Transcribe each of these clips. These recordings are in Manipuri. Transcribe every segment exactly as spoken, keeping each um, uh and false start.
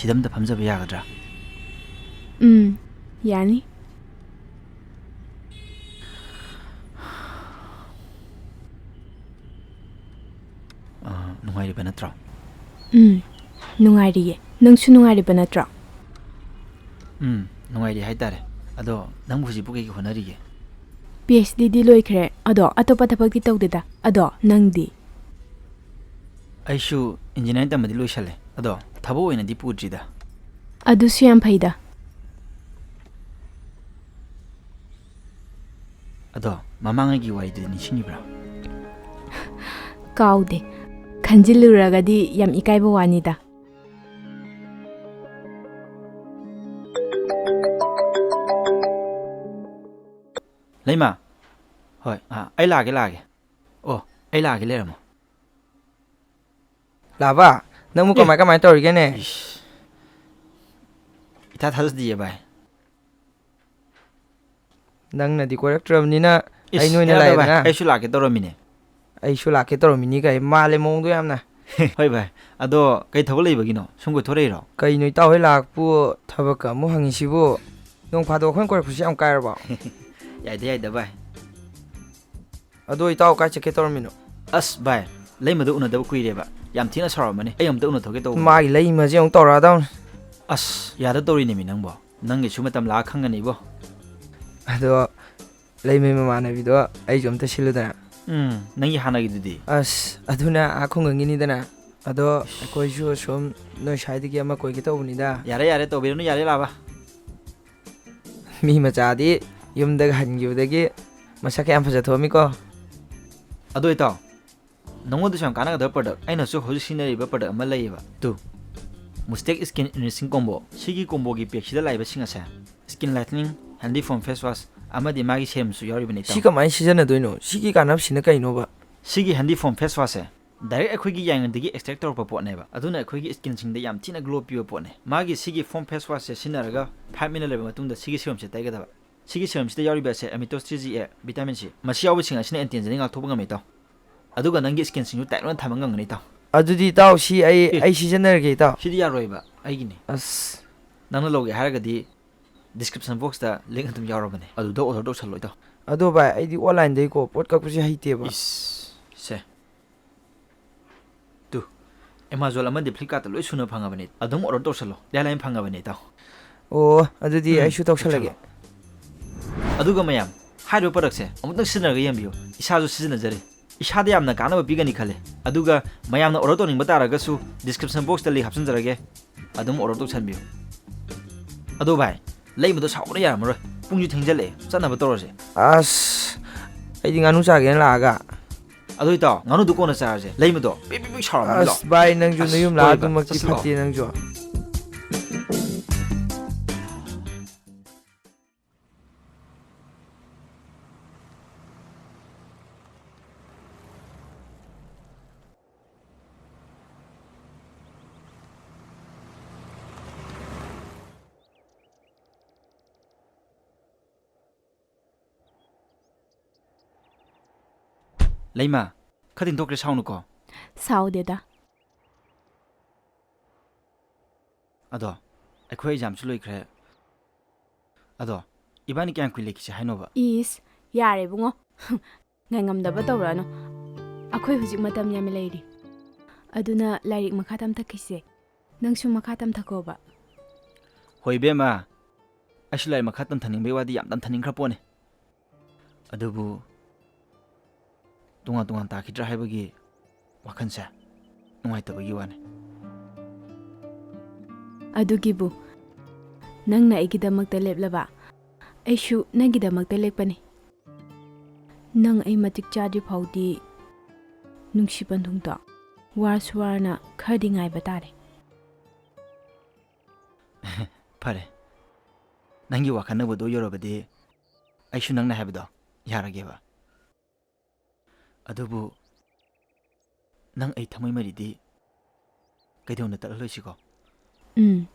ꯁꯤꯗ ꯑꯝꯇ ꯐꯝꯖꯕ ꯌꯥꯒꯗ꯭ꯔꯥ? ꯎꯝ, ꯌꯥꯅꯤ꯫ ꯑꯥ, ꯅꯨꯡꯉꯥꯏꯔꯤꯕ ꯅꯠꯇ꯭ꯔꯣ? ꯎꯝ, ꯅꯨꯡꯉꯥꯏꯔꯤꯌꯦ꯫ ꯅꯪꯁꯨ ꯅꯨꯡꯉꯥꯏꯔꯤꯕ ꯅꯠꯇ꯭ꯔꯣ? ꯎꯝ, ꯅꯨꯡꯉꯥꯏꯔꯤ ꯍꯥꯏꯇꯥꯔꯦ꯫ ꯑꯗꯣ ꯅꯪꯕꯨ ꯍꯧꯖꯤꯛꯄꯨ ꯀꯩ ꯀꯩ ꯍꯣꯠꯅꯔꯤꯒꯦ? ꯄꯤ ꯑꯩꯆ ꯗꯤꯗꯤ ꯂꯣꯏꯈ꯭ꯔꯦ, ꯑꯗꯣ ꯑꯇꯣꯞꯄ ꯊꯕꯛꯇꯤ ꯇꯧꯗꯦꯗ꯫ ꯑꯗꯣ ꯅꯪꯗꯤ? ꯑꯩꯁꯨ ꯏꯟꯖꯤꯅꯤꯌꯥꯔꯤꯡ ꯇꯝꯕꯗꯤ ꯂꯣꯏꯁꯜꯂꯦ, ꯑꯗꯣ ꯊꯕꯛ ꯑꯣꯏꯅꯗꯤ ꯄꯨꯗ꯭ꯔꯤꯗ꯫ ꯑꯗꯨꯁꯨ ꯌꯥꯝ ꯐꯩꯗ꯫ ꯑꯗꯣ ꯃꯃꯥꯡꯉꯩꯒꯤ ꯋꯥꯔꯤꯗꯨꯗꯤ ꯅꯤꯡꯁꯤꯡꯉꯤꯕ꯭ꯔꯥ? ꯀꯥꯎꯗꯦ꯫ ꯈꯟꯖꯤꯜꯂꯨꯔꯒꯗꯤ ꯌꯥꯝ ꯏꯀꯥꯏꯕ ꯋꯥꯅꯤꯗ꯫ ꯂꯩꯃ, ꯍꯣꯏ, ꯑꯥ, ꯑꯩ ꯂꯥꯛꯑꯒꯦ, ꯂꯥꯛꯑꯒꯦ꯫ ꯑꯣ, ꯑꯩ ꯂꯥꯛꯑꯒꯦ, ꯂꯩꯔꯝꯃꯣ꯫ ꯂꯥꯕ, ꯅꯪꯕꯨ ꯑꯦ꯫ ꯀꯃꯥꯏ ꯀꯃꯥꯏ ꯇꯧꯔꯤꯒꯦꯅꯦ? ꯏꯁ, ꯏꯊꯥ ꯊꯥꯖꯗꯤꯌꯦ ꯚꯥꯏ꯫ ꯅꯪꯅꯗꯤ ꯀꯣꯏꯔꯛꯇ꯭ꯔꯕꯅꯤꯅ ꯑꯩ ꯏꯁ, ꯅꯣꯏꯅ ꯌꯥꯔꯦ ꯚꯥꯏ, ꯂꯥꯛꯑꯦꯗꯅ꯫ ꯑꯩꯁꯨ ꯂꯥꯛꯀꯦ ꯇꯧꯔꯝꯃꯤꯅꯦ꯫ ꯑꯩꯁꯨ ꯂꯥꯛꯀꯦ ꯇꯧꯔꯝꯃꯤꯅꯤ ꯀꯥꯏ ꯃꯥꯜꯂꯦ ꯃꯑꯣꯡꯗꯣ ꯌꯥꯝꯅ꯫ ꯍꯣꯏ ꯚꯥꯏ, ꯑꯗꯣ ꯀꯩ ꯊꯕꯛ ꯂꯩꯕꯒꯤꯅꯣ? ꯁꯨꯝ ꯀꯣꯏꯊꯣꯔꯛꯏꯔꯣ? ꯀꯩꯅꯣ ꯏꯇꯥꯎ ꯍꯣꯏ ꯂꯥꯛꯄꯨ ꯊꯕꯛꯀ ꯑꯃꯨꯛ ꯍꯪꯉꯤꯁꯤꯕꯨ? ꯅꯣꯡ ꯐꯥꯗꯣꯛ ꯑꯩꯈꯣꯏꯅ ꯀꯣꯏꯔꯛꯄꯁꯤ ꯌꯥꯝ ꯀꯥꯏꯔꯕꯣ? ꯌꯥꯏꯗ, ꯌꯥꯏꯗ ꯚꯥꯏ꯫ ꯑꯗꯣ ꯏꯇꯥꯎ ꯀꯥꯏ ꯆꯠꯀꯦ ꯇꯧꯔꯝꯃꯤꯅꯣ? ꯑꯁ ꯚꯥꯏ, ꯂꯩꯃꯗꯣ ꯎꯅꯗꯕ ꯀꯨꯏꯔꯦꯕ꯫ ꯌꯥꯝ ꯊꯤꯅ ꯁꯥꯎꯔꯝꯃꯅꯤ꯫ ꯑꯩ ꯑꯝꯇ ꯎꯅꯊꯣꯛꯀꯦ ꯇꯧꯕꯅꯤ꯫ ꯃꯥꯒꯤ ꯂꯩꯃꯁꯦ ꯑꯃꯨꯛ ꯇꯧꯔꯛꯑꯗꯧꯅꯤ꯫ ꯑꯁ, ꯌꯥꯗ ꯇꯧꯔꯤꯅꯦꯃꯤ ꯅꯪꯕꯣ꯫ ꯅꯪꯒꯤꯁꯨ ꯃꯇꯝ ꯂꯥꯛꯑ ꯈꯪꯒꯅꯤꯕꯣ꯫ ꯑꯗꯣ ꯂꯩꯃꯩ ꯃꯃꯥꯟꯅꯕꯤꯗꯣ ꯑꯩꯁꯨ ꯑꯝꯇ ꯁꯤꯜꯂꯨꯗꯅ꯫ ꯎꯝ, ꯅꯪꯒꯤ ꯍꯥꯟꯅꯒꯤꯗꯨꯗꯤ? ꯑꯁ, ꯑꯗꯨꯅ ꯑꯥ ꯈꯨꯡꯒꯪꯒꯤꯅꯤꯗꯅ꯫ ꯑꯗꯣ ꯑꯩꯈꯣꯏꯁꯨ ꯁꯨꯝ ꯅꯣꯏ ꯁ꯭ꯋꯥꯏꯗꯒꯤ ꯑꯃ ꯀꯣꯏꯒꯦ ꯇꯧꯕꯅꯤꯗ꯫ ꯌꯥꯔꯦ, ꯌꯥꯔꯦ, ꯇꯧꯕꯤꯔꯅꯨ, ꯌꯥꯔꯦ ꯂꯥꯕ꯫ ꯃꯤ ꯃꯆꯥꯗꯤ ꯌꯨꯝꯗꯒ ꯍꯟꯈꯤꯕꯗꯒꯤ ꯃꯁꯛ ꯌꯥꯝ ꯐꯖ ꯊꯣꯛꯑꯝꯃꯤꯀꯣ꯫ ꯑꯗꯣ ꯏꯇꯥꯎ, ꯅꯉꯣꯟꯗꯁꯨ ꯌꯥꯝ ꯀꯥꯟꯅꯒꯗꯕ product, ꯑꯩꯅꯁꯨ ꯍꯧꯖꯤꯛ ꯁꯤꯖꯤꯟꯅꯔꯤꯕ product ꯑꯃ ꯂꯩꯌꯦꯕ꯫ Two, Mustech Skin Enriching Combo꯫ ꯁꯤꯒꯤ comboꯒꯤ packꯁꯤꯗ ꯂꯥꯛꯏꯕꯁꯤꯡ ꯑꯁꯦ skin lightening, handy foam face wash ꯑꯃꯗꯤ ꯃꯥꯒꯤ serumꯁꯨ ꯌꯥꯎꯔꯤꯕꯅꯤ ꯏꯇꯥꯎ꯫ ꯁꯤ ꯀꯃꯥꯏꯅ ꯁꯤꯖꯤꯟꯅꯗꯣꯏꯅꯣ? ꯁꯤꯒꯤ ꯀꯥꯟꯅꯕꯁꯤꯅ ꯀꯩꯅꯣꯕ? ꯁꯤꯒꯤ handy foam face washꯁꯦ direct ꯑꯩꯈꯣꯏꯒꯤ ꯌꯥꯏꯉꯪꯗꯒꯤ extract ꯇꯧꯔꯛꯄ ꯄꯣꯠꯅꯦꯕ꯫ ꯑꯗꯨꯅ ꯑꯩꯈꯣꯏꯒꯤ skinꯁꯤꯡꯗ ꯌꯥꯝ ꯊꯤꯅ glow ꯄꯤꯕ ꯄꯣꯠꯅꯦ꯫ ꯃꯥꯒꯤ ꯁꯤꯒꯤ foam face washꯁꯦ ꯁꯤꯖꯤꯟꯅꯔꯒ five minute ꯂꯩꯔꯕ ꯃꯇꯨꯡꯗ ꯁꯤꯒꯤ serumꯁꯦ ꯇꯩꯒꯗꯕ꯫ ꯁꯤꯒꯤ serumꯁꯤꯗ ꯌꯥꯎꯔꯤꯕ ꯑꯁꯦ Amethost three G A vitamin C꯫ ꯃꯁꯤ ꯌꯥꯎꯕꯁꯤꯡ ꯑꯁꯤꯅ anti-agingꯗꯒꯤ ꯉꯥꯛꯊꯣꯛꯄ ꯉꯝꯃꯤ ꯏꯇꯥꯎ꯫ ꯑꯗꯨꯒ ꯅꯪꯒꯤ skinꯁꯤꯡꯁꯨ tight ꯑꯣꯏꯅ ꯊꯝꯕ ꯉꯝꯒꯅꯤ ꯏꯇꯥꯎ꯫ ꯑꯗꯨꯗꯤ ꯏꯇꯥꯎ, ꯁꯤ ꯑꯩ ꯑꯦ꯫ ꯑꯩ ꯁꯤꯖꯤꯟꯅꯔꯒꯦ ꯏꯇꯥꯎ꯫ ꯁꯤꯗꯤ ꯌꯥꯔꯣꯏꯕ꯫ ꯑꯩꯒꯤꯅꯤ꯫ ꯑꯁ꯫ ꯅꯪꯅ ꯂꯧꯒꯦ ꯍꯥꯏꯔꯒꯗꯤ description boxꯇ link ꯑꯗꯨꯝ ꯌꯥꯎꯔꯕꯅꯦ, ꯑꯗꯨꯗ order ꯇꯧꯁꯜꯂꯣ ꯏꯇꯥꯎ꯫ ꯑꯗꯣ ꯚꯥꯏ, ꯑꯩꯗꯤ onlineꯗꯩꯀꯣ ꯄꯣꯠ ꯀꯛꯄꯁꯦ ꯍꯩꯇꯦꯕ꯫ ꯏꯁ, ꯁꯦ꯫ ꯇꯨ, Amazon ꯑꯃꯗꯤ Flipkartꯇ ꯂꯣꯏ ꯁꯨꯅ ꯐꯪꯉꯕꯅꯦ, ꯑꯗꯨꯝ order ꯇꯧꯁꯜꯂꯣ, ꯏꯔꯥꯏ ꯂꯥꯏꯅ ꯐꯪꯉꯕꯅꯦ ꯏꯇꯥꯎ꯫ ꯑꯣ, ꯑꯗꯨꯗꯤ ꯎꯝ, ꯑꯩꯁꯨ ꯇꯧꯁꯜꯂꯒꯦ꯫ ꯑꯗꯨꯒ ꯃꯌꯥꯝ, ꯍꯥꯏꯔꯤꯕ productꯁꯦ ꯑꯃꯨꯛꯇꯪ ꯁꯤꯖꯤꯟꯅꯔꯒ ꯌꯦꯡꯕꯤꯌꯨ, ꯏꯁꯥꯁꯨ ꯁꯤꯖꯤꯟꯅꯖꯔꯤ꯫ ꯏꯁꯥꯗ ꯌꯥꯝꯅ ꯀꯥꯟꯅꯕ ꯄꯤꯒꯅꯤ ꯈꯜꯂꯦ꯫ ꯑꯗꯨꯒ ꯃꯌꯥꯝꯅ order ꯇꯧꯅꯤꯡꯕ ꯇꯥꯔꯒꯁꯨ description boxꯇ link ꯍꯥꯞꯆꯤꯟꯖꯔꯒꯦ, ꯑꯗꯨꯝ order ꯇꯧꯁꯟꯕꯤꯌꯨ꯫ ꯑꯗꯣ ꯚꯥꯏ, ꯂꯩꯃꯗꯣ ꯁꯥꯎꯕꯅ ꯌꯥꯔꯝꯃꯔꯣꯏ, ꯄꯨꯡꯁꯨ ꯊꯦꯡꯖꯜꯂꯛꯑꯦ, ꯆꯠꯅꯕ ꯇꯧꯔꯁꯦ꯫ ꯑꯁ, ꯑꯩꯗꯤ ꯉꯥꯅꯨ ꯆꯥꯒꯦꯅ ꯂꯥꯛꯑꯒ꯫ ꯑꯗꯣ ꯏꯇꯥꯎ, ꯉꯥꯅꯨꯗꯣ ꯀꯣꯟꯅ ꯆꯥꯔꯁꯦ, ꯂꯩꯃꯗꯣ ꯄꯤꯛ ꯄꯤꯛ ꯄꯤꯛ ꯁꯥꯎꯔꯝꯃꯅꯤ, ꯂꯥꯎ꯫ ꯑꯁ ꯚꯥꯏ, ꯅꯪꯁꯨ ꯑꯁ, ꯅꯌꯨꯝ ꯍꯣꯏ ꯂꯥꯛꯑ ꯚꯥꯏ, ꯑꯗꯨꯃꯛꯇꯤ ꯆꯠꯁꯤꯜꯂꯛꯑꯣ꯫ ꯐꯠꯇꯦ ꯅꯪꯁꯨ꯫ ꯂꯩꯃ, ꯈꯔ ꯊꯦꯡꯗꯣꯛꯈ꯭ꯔꯦ, ꯁꯥꯎꯅꯨꯀꯣ꯫ ꯁꯥꯎꯗꯦꯗ꯫ ꯑꯗꯣ, ꯑꯩꯈꯣꯏ examꯁꯨ ꯂꯣꯏꯈ꯭ꯔꯦ꯫ ꯑꯗꯣ, ꯏꯕꯥꯅꯤ ꯀꯌꯥꯝ ꯀꯨꯏ ꯂꯩꯈꯤꯁꯦ ꯍꯥꯏꯅꯣꯕ? ꯏꯁ, ꯌꯥꯔꯦ ꯏꯕꯨꯡꯉꯣ꯫ ꯉꯥꯏꯉꯝꯗꯕ ꯇꯧꯔꯛꯑꯅꯨ꯫ ꯑꯩꯈꯣꯏ ꯍꯧꯖꯤꯛ ꯃꯇꯝ ꯌꯥꯝꯅ ꯂꯩꯔꯤ꯫ ꯑꯗꯨꯅ ꯂꯥꯏꯔꯤꯛ ꯃꯈꯥ ꯇꯝꯊꯈꯤꯁꯦ꯫ ꯅꯪꯁꯨ ꯃꯈꯥ ꯇꯝꯊꯈꯣꯕ꯫ ꯍꯣꯏ ꯏꯕꯦꯝꯃ, ꯑꯩꯁꯨ ꯂꯥꯏꯔꯤꯛ ꯃꯈꯥ ꯇꯝꯊꯅꯤꯡꯕꯒꯤ ꯋꯥꯗꯤ ꯌꯥꯝ ꯇꯝꯊꯅꯤꯡꯈ꯭ꯔ ꯄꯣꯠꯅꯤ꯫ ꯑꯗꯨꯕꯨ ꯇꯣꯉꯥꯟ ꯇꯣꯉꯥꯟ ꯇꯥꯈꯤꯗ꯭ꯔꯥ ꯍꯥꯏꯕꯒꯤ ꯋꯥꯈꯜꯁꯦ ꯅꯨꯡꯉꯥꯏꯇꯕꯒꯤ ꯋꯥꯅꯤ꯫ ꯑꯗꯨꯒꯤꯕꯨ ꯅꯪꯅ ꯑꯩꯒꯤꯗꯃꯛꯇ ꯂꯦꯞꯂꯕ, ꯑꯩꯁꯨ ꯅꯪꯒꯤꯗꯃꯛꯇ ꯂꯦꯞꯀꯅꯤ꯫ ꯅꯪ ꯑꯩ ꯃꯇꯤꯛ ꯆꯥꯗ꯭ꯔꯤ ꯐꯥꯎꯗꯤ ꯅꯨꯡꯁꯤ ꯄꯟꯊꯨꯡꯗꯣ ꯋꯥꯔꯁꯨ ꯋꯥꯔꯅ ꯈꯔꯗꯤ ꯉꯥꯏꯕ ꯇꯥꯔꯦ꯫ ꯐꯔꯦ, ꯅꯪꯒꯤ ꯋꯥꯈꯜꯅꯕꯨ ꯑꯗꯨ ꯌꯧꯔꯕꯗꯤ ꯑꯩꯁꯨ ꯅꯪꯅ ꯍꯥꯏꯕꯗꯣ ꯌꯥꯔꯒꯦꯕ꯫ ꯑꯗꯨꯕꯨ ꯅꯪ ꯑꯩ ꯊꯃꯣꯏ ꯃꯔꯤꯗꯤ ꯀꯩꯗꯧꯅ ꯇꯠꯂꯔꯣꯏꯁꯤꯀꯣ? ꯎꯝ,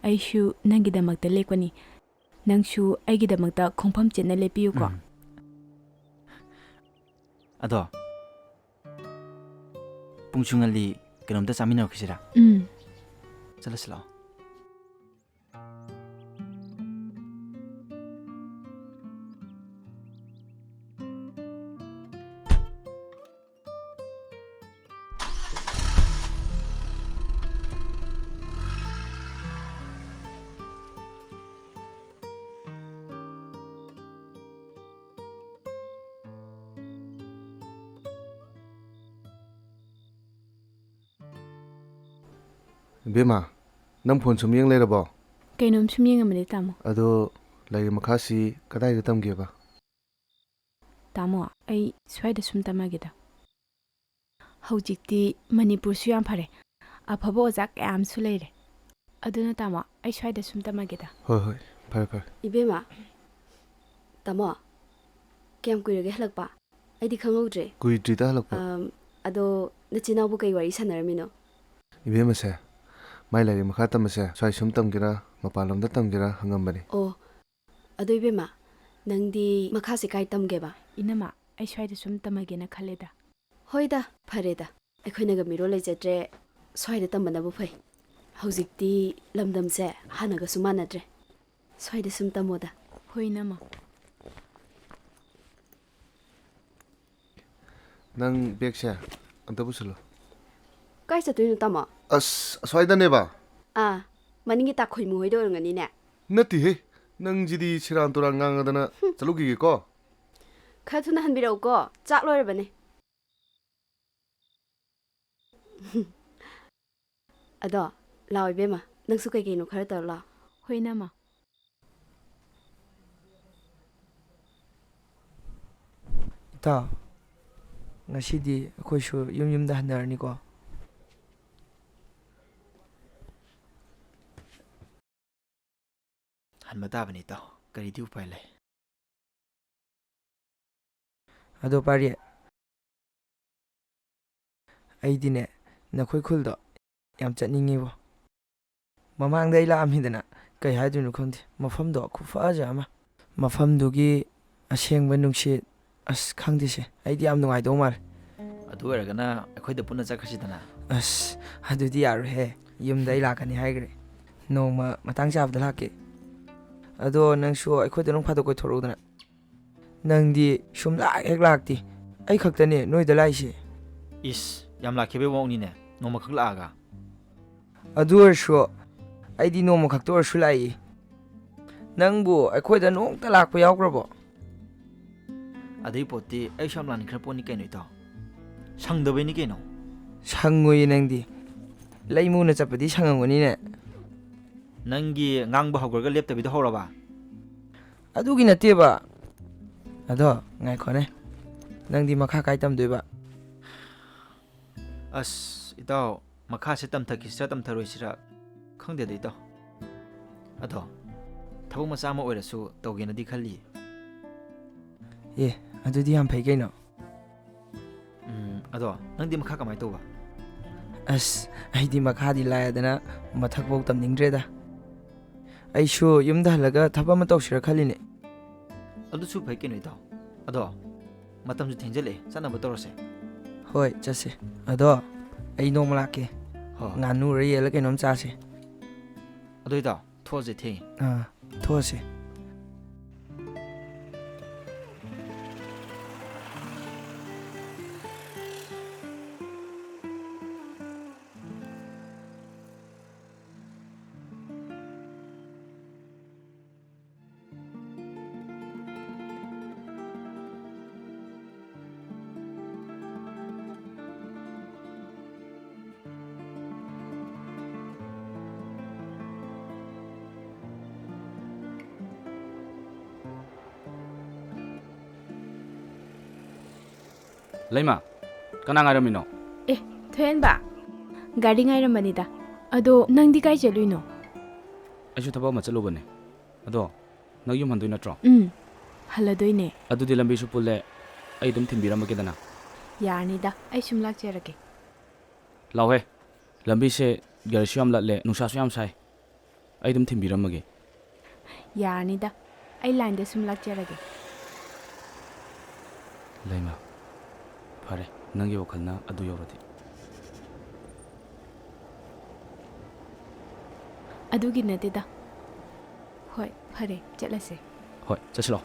ꯑꯩꯁꯨ ꯅꯪꯒꯤꯗꯃꯛꯇ ꯂꯦꯞꯀꯅꯤ꯫ ꯅꯪꯁꯨ ꯑꯩꯒꯤꯗꯃꯛꯇ ꯈꯣꯡꯐꯝ ꯆꯦꯠꯅ ꯂꯦꯞꯄꯤꯌꯨꯀꯣ꯫ ꯎꯝ꯫ ꯑꯗꯣ, ꯄꯨꯡꯁꯨ ꯉꯜꯂꯤ, ꯀꯩꯅꯣꯝꯇ ꯆꯥꯃꯤꯟꯅꯔꯛꯈꯤꯁꯤꯔꯥ? ꯎꯝ꯫ ꯆꯠꯂꯁꯤ ꯂꯥꯛꯑꯣ꯫ ꯏꯕꯦꯝꯃ, ꯅꯪ ꯐꯣꯟ ꯁꯨꯝ ꯌꯦꯡ ꯂꯩꯔꯕꯣ? ꯀꯩꯅꯣꯝ ꯁꯨꯝ ꯌꯦꯡꯉꯝꯕꯅꯦ, ꯇꯥꯃꯣ꯫ ꯑꯗꯣ ꯂꯥꯏꯔꯤꯛ ꯃꯈꯥꯁꯤ ꯀꯗꯥꯏꯗ ꯇꯝꯒꯦꯕ? ꯇꯥꯃꯣ, ꯑꯩ ꯁ꯭ꯋꯥꯏꯗ ꯁꯨꯝ ꯇꯝꯃꯒꯦꯗ꯫ ꯍꯧꯖꯤꯛꯇꯤ ꯃꯅꯤꯄꯨꯔꯁꯨ ꯌꯥꯝ ꯐꯔꯦ, ꯑꯐꯕ ꯑꯣꯖꯥ ꯀꯌꯥ ꯑꯃꯁꯨ ꯂꯩꯔꯦ꯫ ꯑꯗꯨꯅ ꯇꯥꯃꯣ, ꯑꯩ ꯁ꯭ꯋꯥꯏꯗ ꯁꯨꯝ ꯇꯝꯃꯒꯦꯗ꯫ ꯍꯣꯏ, ꯍꯣꯏ, ꯐꯔꯦ, ꯐꯔꯦ꯫ ꯏꯕꯦꯝꯃ, ꯇꯥꯃꯣ, ꯀꯌꯥꯝ ꯀꯨꯏꯔꯒꯦ ꯍꯜꯂꯛꯄ? ꯑꯩꯗꯤ ꯈꯪꯍꯧꯗ꯭ꯔꯦ꯫ ꯀꯨꯏꯗ꯭ꯔꯤꯗ ꯍꯜꯂꯛꯄ꯫ ꯑꯝ, ꯑꯗꯣ ꯅꯆꯤꯟ ꯅꯅꯥꯎꯕꯨ ꯀꯩ ꯋꯥꯔꯤ ꯁꯥꯟꯅꯔꯝꯃꯤꯅꯣ? ꯏꯕꯦꯝꯃꯁꯦ, ꯃꯥꯏ ꯂꯥꯏꯔꯤꯛ ꯃꯈꯥ ꯇꯝꯕꯁꯦ ꯁ꯭ꯋꯥꯏ ꯁꯨꯝ ꯇꯝꯒꯦꯔꯥ, ꯃꯄꯥꯟꯂꯣꯝꯗ ꯇꯝꯒꯦꯔꯥ ꯍꯪꯉꯝꯕꯅꯦ꯫ ꯑꯣ, ꯑꯗꯣ ꯏꯕꯦꯝꯃ, ꯅꯪꯗꯤ ꯃꯈꯥꯁꯦ ꯀꯥꯏ ꯇꯝꯒꯦꯕ? ꯏꯅꯝꯃ, ꯑꯩ ꯁ꯭ꯋꯥꯏꯗ ꯁꯨꯝ ꯇꯝꯃꯒꯦꯅ ꯈꯜꯂꯦꯗ꯫ ꯍꯣꯏꯗ, ꯐꯔꯦꯗ꯫ ꯑꯩꯈꯣꯏꯅꯒ ꯃꯤꯔꯣꯜ ꯂꯩꯖꯗ꯭ꯔꯦ, ꯁ꯭ꯋꯥꯏꯗ ꯇꯝꯕꯅꯕꯨ ꯐꯩ꯫ ꯍꯧꯖꯤꯛꯇꯤ ꯂꯝꯗꯝꯁꯦ ꯍꯥꯟꯅꯒꯁꯨ ꯃꯥꯟꯅꯗ꯭ꯔꯦ꯫ ꯁ꯭ꯋꯥꯏꯗ ꯁꯨꯝ ꯇꯝꯃꯣꯗ꯫ ꯍꯣꯏ, ꯏꯅꯝꯃ꯫ ꯅꯪ ꯕꯦꯒꯁꯦ ꯑꯝꯇ ꯄꯨꯁꯜꯂꯣ꯫ ꯀꯥꯏ ꯆꯠꯇꯣꯏꯅꯣ, ꯇꯥꯃꯣ? ꯑꯁ, ꯑꯁ꯭ꯋꯥꯏꯗꯅꯦꯕ꯫ ꯑꯥ, ꯃꯅꯤꯡꯒꯤ ꯇꯥꯈꯣꯏꯃꯨ ꯍꯣꯏꯗ ꯑꯣꯏꯔꯝꯒꯅꯤꯅꯦ꯫ ꯅꯠꯇꯦꯍꯦ, ꯅꯪꯁꯤꯗꯤ ꯁꯦꯔꯥꯟ ꯇꯨꯔꯥꯟ ꯉꯥꯡꯉꯗꯅ꯫ ꯍꯨꯝ꯫ ꯆꯠꯂꯨꯈꯤꯒꯦꯀꯣ꯫ ꯈꯔ ꯊꯨꯅ ꯍꯟꯕꯤꯔꯛꯎꯀꯣ, ꯆꯥꯛ ꯂꯣꯏꯔꯕꯅꯦ꯫ ꯑꯗꯣ, ꯂꯥꯛꯑꯣ ꯏꯕꯦꯝꯃ, ꯅꯪꯁꯨ ꯀꯩ ꯀꯩꯅꯣ ꯈꯔ ꯇꯧꯔ ꯂꯥꯛꯑꯣ꯫ ꯍꯣꯏ, ꯏꯅꯝꯃ꯫ ꯏꯇꯥꯎ, ꯉꯁꯤꯗꯤ ꯑꯩꯈꯣꯏꯁꯨ ꯌꯨꯝ ꯌꯨꯝꯗ ꯍꯟꯅꯔꯅꯤꯀꯣ? ꯍꯟꯕ ꯇꯥꯕꯅꯤ, ꯏꯇꯥꯎ꯫ ꯀꯔꯤꯗꯤ ꯎꯄꯥꯏ ꯂꯩ? ꯑꯗꯣ ꯄꯥꯔꯤ, ꯑꯩꯗꯤꯅꯦ, ꯅꯈꯣꯏ ꯈꯨꯜꯗꯣ ꯌꯥꯝ ꯆꯠꯅꯤꯡꯉꯤꯕꯣ꯫ ꯃꯃꯥꯡꯗ ꯑꯩ ꯂꯥꯛꯑꯝꯃꯤꯗꯅ, ꯀꯩ ꯍꯥꯏꯗꯣꯏꯅꯣ ꯈꯪꯗꯦ, ꯃꯐꯝꯗꯣ ꯈꯨꯐꯖ ꯑꯃ꯫ ꯃꯐꯝꯗꯨꯒꯤ ꯑꯁꯦꯡꯕ ꯅꯨꯡꯁꯤꯠ, ꯑꯁ, ꯈꯪꯗꯦꯁꯦ, ꯑꯩꯗꯤ ꯌꯥꯝ ꯅꯨꯡꯉꯥꯏꯗꯧ ꯃꯥꯜꯂꯦ꯫ ꯑꯗꯨ ꯑꯣꯏꯔꯒꯅ ꯑꯩꯈꯣꯏꯗ ꯄꯨꯟꯅ ꯆꯠꯈ꯭ꯔꯁꯤꯗꯅ꯫ ꯑꯁ, ꯑꯗꯨꯗꯤ ꯌꯥꯔꯣꯏꯍꯦ, ꯌꯨꯝꯗ ꯑꯩ ꯂꯥꯛꯀꯅꯤ ꯍꯥꯏꯈ꯭ꯔꯦ꯫ ꯅꯣꯡꯃ ꯃꯇꯥꯡ ꯆꯥꯕꯗ ꯂꯥꯛꯀꯦ꯫ ꯑꯗꯣ ꯅꯪꯁꯨ ꯑꯩꯈꯣꯏꯗ ꯅꯣꯡ ꯐꯥꯗꯣꯛ ꯀꯣꯏꯊꯣꯔꯛꯎꯗꯅ꯫ ꯅꯪꯗꯤ ꯁꯨꯝ ꯂꯥꯛ ꯍꯦꯛ ꯂꯥꯛꯇꯦ꯫ ꯑꯩ ꯈꯛꯇꯅꯦ ꯅꯣꯏꯗ ꯂꯥꯛꯏꯁꯦ꯫ ꯏꯁ, ꯌꯥꯝ ꯂꯥꯛꯈꯤꯕꯩ ꯃꯑꯣꯡꯅꯤꯅꯦ, ꯅꯣꯡꯃꯈꯛ ꯂꯥꯛꯑꯒ꯫ ꯑꯗꯨ ꯑꯣꯏꯔꯁꯨ ꯑꯩꯗꯤ ꯅꯣꯡꯃ ꯈꯛꯇ ꯑꯣꯏꯔꯁꯨ ꯂꯥꯛꯏ꯫ ꯅꯪꯕꯨ ꯑꯩꯈꯣꯏꯗ ꯅꯣꯡꯇ ꯂꯥꯛꯄ ꯌꯥꯎꯈ꯭ꯔꯕꯣ? ꯑꯗꯨꯏ ꯄꯣꯠꯇꯤ ꯑꯩꯁꯨ ꯌꯥꯝ ꯂꯥꯛꯅꯤꯡꯈ꯭ꯔ ꯄꯣꯠꯅꯤ ꯀꯩꯅꯣ, ꯏꯇꯥꯎ꯫ ꯁꯪꯗꯕꯩꯅꯤ ꯀꯩꯅꯣ꯫ ꯁꯪꯉꯣꯏꯌꯦ ꯅꯪꯗꯤ꯫ ꯂꯩꯃꯨꯅ ꯆꯠꯄꯗꯤ ꯁꯪꯉꯝꯒꯅꯤꯅꯦ꯫ ꯅꯪꯒꯤ ꯉꯥꯡꯕ ꯍꯧꯈ꯭ꯔꯒ ꯂꯦꯞꯇꯕꯤꯗ ꯍꯧꯔꯕ? ꯑꯗꯨꯒꯤ ꯅꯠꯇꯦꯕ꯫ ꯑꯗꯣ ꯉꯥꯏꯈꯣꯅꯦ, ꯅꯪꯗꯤ ꯃꯈꯥ ꯀꯥꯏ ꯇꯝꯗꯣꯏꯕ? ꯑꯁ, ꯏꯇꯥꯎ, ꯃꯈꯥꯁꯦ ꯇꯝꯊꯈꯤꯁꯤꯔꯥ ꯇꯝꯊꯔꯣꯏꯁꯤꯔꯥ ꯈꯪꯗꯦꯗ, ꯏꯇꯥꯎ꯫ ꯑꯗꯣ ꯊꯕꯛ ꯃꯆꯥ ꯑꯃ ꯑꯣꯏꯔꯁꯨ ꯇꯧꯒꯦꯅꯗꯤ ꯈꯜꯂꯤ꯫ ꯑꯦ, ꯑꯗꯨꯗꯤ ꯌꯥꯝ ꯐꯩ ꯀꯩꯅꯣ꯫ ꯎꯝ, ꯑꯗꯣ ꯅꯪꯗꯤ ꯃꯈꯥ ꯀꯃꯥꯏꯅ ꯇꯧꯕ? ꯑꯁ, ꯑꯩꯗꯤ ꯃꯈꯥꯗꯤ ꯂꯥꯏꯗꯅ ꯃꯊꯛꯐꯧ ꯇꯝꯅꯤꯡꯗ꯭ꯔꯦꯗ꯫ ꯑꯩꯁꯨ ꯌꯨꯝꯗ ꯍꯜꯂꯒ ꯊꯕꯛ ꯑꯃ ꯇꯧꯁꯤꯔꯥ ꯈꯜꯂꯤꯅꯦ꯫ ꯑꯗꯨꯁꯨ ꯐꯩ ꯀꯩꯅꯣ, ꯏꯇꯥꯎ꯫ ꯑꯗꯣ ꯃꯇꯝꯁꯨ ꯊꯦꯡꯖꯜꯂꯛꯑꯦ, ꯆꯠꯅꯕ ꯇꯧꯔꯁꯦ꯫ ꯍꯣꯏ, ꯆꯠꯁꯦ꯫ ꯑꯗꯣ ꯑꯩ ꯅꯣꯡꯃ ꯂꯥꯛꯀꯦ꯫ ꯍꯣꯏ, ꯍꯣꯏ꯫ ꯉꯥꯅꯨꯔ ꯌꯦꯜꯂ ꯀꯩꯅꯣꯝ ꯆꯥꯁꯦ꯫ ꯑꯗꯣ ꯏꯇꯥꯎ, ꯊꯣꯛꯑꯁꯦ, ꯊꯦꯡꯉꯦ꯫ ꯑꯥ, ꯊꯣꯛꯑꯁꯦ꯫ ꯂꯩꯃ, ꯀꯅꯥ ꯉꯥꯏꯔꯝꯃꯤꯅꯣ? ꯑꯦ, ꯊꯣꯏꯍꯟꯕ, ꯒꯥꯔꯤ ꯉꯥꯏꯔꯝꯕꯅꯤꯗ꯫ ꯑꯗꯣ ꯅꯪꯗꯤ ꯀꯥꯏ ꯆꯠꯂꯨꯏꯅꯣ? ꯑꯩꯁꯨ ꯊꯕꯛ ꯑꯃ ꯆꯠꯂꯨꯕꯅꯦ꯫ ꯑꯗꯣ ꯅꯪ ꯌꯨꯝ ꯍꯟꯗꯣꯏ ꯅꯠꯇ꯭ꯔꯣ? ꯎꯝ, ꯍꯜꯂꯗꯣꯏꯅꯦ꯫ ꯑꯗꯨꯗꯤ ꯂꯝꯕꯤꯁꯨ ꯄꯨꯜꯂꯦ, ꯑꯩ ꯑꯗꯨꯝ ꯊꯤꯟꯕꯤꯔꯝꯃꯒꯦꯗꯅ꯫ ꯌꯥꯔꯅꯤꯗ, ꯑꯩ ꯁꯨꯝ ꯂꯥꯛꯆꯔꯒꯦ꯫ ꯂꯥꯎꯍꯦ, ꯂꯝꯕꯤꯁꯦ ꯒꯥꯔꯤꯁꯨ ꯌꯥꯝ ꯂꯠꯂꯦ, ꯅꯨꯡꯁꯥꯁꯨ ꯌꯥꯝ ꯁꯥꯏ꯫ ꯑꯩ ꯑꯗꯨꯝ ꯊꯤꯟꯕꯤꯔꯝꯃꯒꯦ꯫ ꯌꯥꯔꯅꯤꯗ, ꯑꯩ ꯂꯥꯏꯟꯗ ꯁꯨꯝ ꯂꯥꯛꯆꯔꯒꯦ꯫ ꯂꯩꯃ, ꯐꯔꯦ, ꯅꯪꯒꯤ ꯋꯥꯈꯜꯅ ꯑꯗꯨ ꯌꯧꯔꯗꯤ꯫ ꯑꯗꯨꯒꯤ ꯅꯠꯇꯦꯗ꯫ ꯍꯣꯏ, ꯐꯔꯦ, ꯆꯠꯂꯁꯦ꯫ ꯍꯣꯏ, ꯆꯠꯁꯤꯂꯣ꯫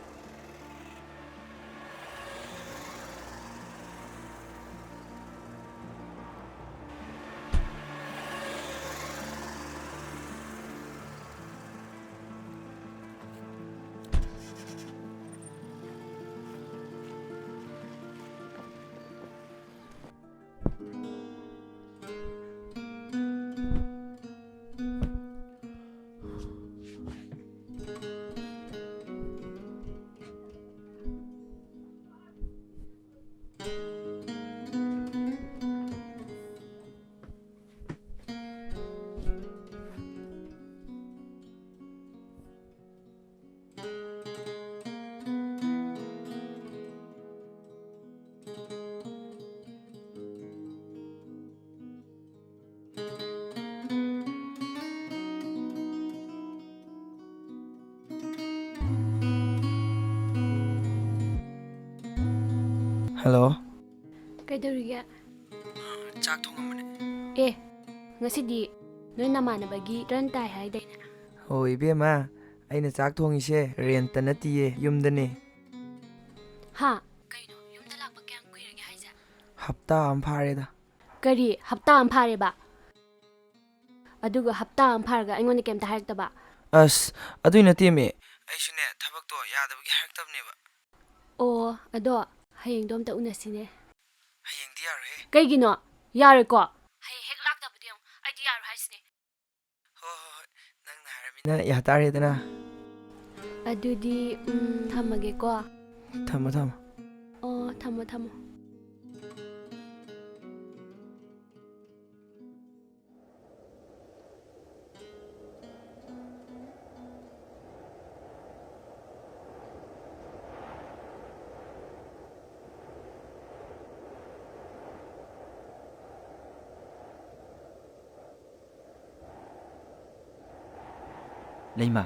ꯍꯜꯂꯣ꯫ ꯀꯩꯗꯧꯔꯤꯒꯦ? ꯆꯥꯛ ꯊꯣꯡꯉꯝꯕꯅꯦ꯫ ꯑꯦ, ꯉꯁꯤꯗꯤ ꯅꯣꯏ ꯅꯃꯥꯟꯅꯕꯒꯤ turn ꯇꯥꯏ ꯍꯥꯏꯗꯥꯏꯅꯦ? ꯍꯣ, ꯏꯕꯦꯝꯃ, ꯑꯩꯅ ꯆꯥꯛ ꯊꯣꯡꯉꯤꯁꯦ rent ꯇ ꯅꯠꯇꯤꯌꯦ, ꯌꯨꯝꯗꯅꯦ꯫ ꯍꯥ? ꯀꯩꯅꯣ, ꯌꯨꯝꯗ ꯂꯥꯛꯄ ꯀꯌꯥꯝ ꯀꯨꯏꯔꯒꯦ ꯍꯥꯏꯁꯦ? ꯍꯞꯇꯥ ꯑꯃ ꯐꯥꯔꯦꯗ꯫ ꯀꯔꯤ? ꯍꯞꯇꯥ ꯑꯃ ꯐꯥꯔꯦꯕ? ꯑꯗꯨꯒ ꯍꯞꯇꯥ ꯑꯃ ꯐꯥꯔꯒ ꯑꯩꯉꯣꯟꯗ ꯀꯩꯝꯇ ꯍꯥꯏꯔꯛꯇꯕ? ꯑꯁ, ꯑꯗꯨꯏ ꯅꯠꯇꯦꯃꯤ꯫ ꯑꯩꯁꯨꯅꯦ, ꯊꯕꯛꯇꯣ ꯌꯥꯗꯕꯒꯤ ꯍꯥꯏꯔꯛꯇꯕꯅꯦꯕ꯫ ꯑꯣ, ꯑꯗꯣ ꯍꯌꯦꯡꯗꯣ ꯑꯝꯇ ꯎꯅꯁꯤꯅꯦ꯫ ꯍꯌꯦꯡꯗꯤ ꯌꯥꯔꯣꯏꯍꯦ꯫ ꯀꯩꯒꯤꯅꯣ? ꯌꯥꯔꯣꯏꯀꯣ? ꯍꯌꯦꯡ ꯍꯦꯛ ꯂꯥꯛꯇꯕꯗꯤ ꯌꯦꯡꯉꯨ, ꯑꯩꯗꯤ ꯌꯥꯔꯣꯏ ꯍꯥꯏꯁꯤꯅꯦ꯫ ꯍꯣꯏ, ꯍꯣꯏ, ꯍꯣꯏ꯫ ꯅꯪꯅ ꯍꯥꯏꯔꯃꯤꯅ ꯌꯥ ꯇꯥꯔꯦꯗꯅ꯫ ꯑꯗꯨꯗꯤ, ꯎꯝ, ꯊꯝꯃꯒꯦꯀꯣ꯫ ꯊꯝꯃꯣ, ꯊꯝꯃꯣ꯫ ꯑꯣ, ꯊꯝꯃꯣ, ꯊꯝꯃꯣ꯫ ꯂꯩꯃ,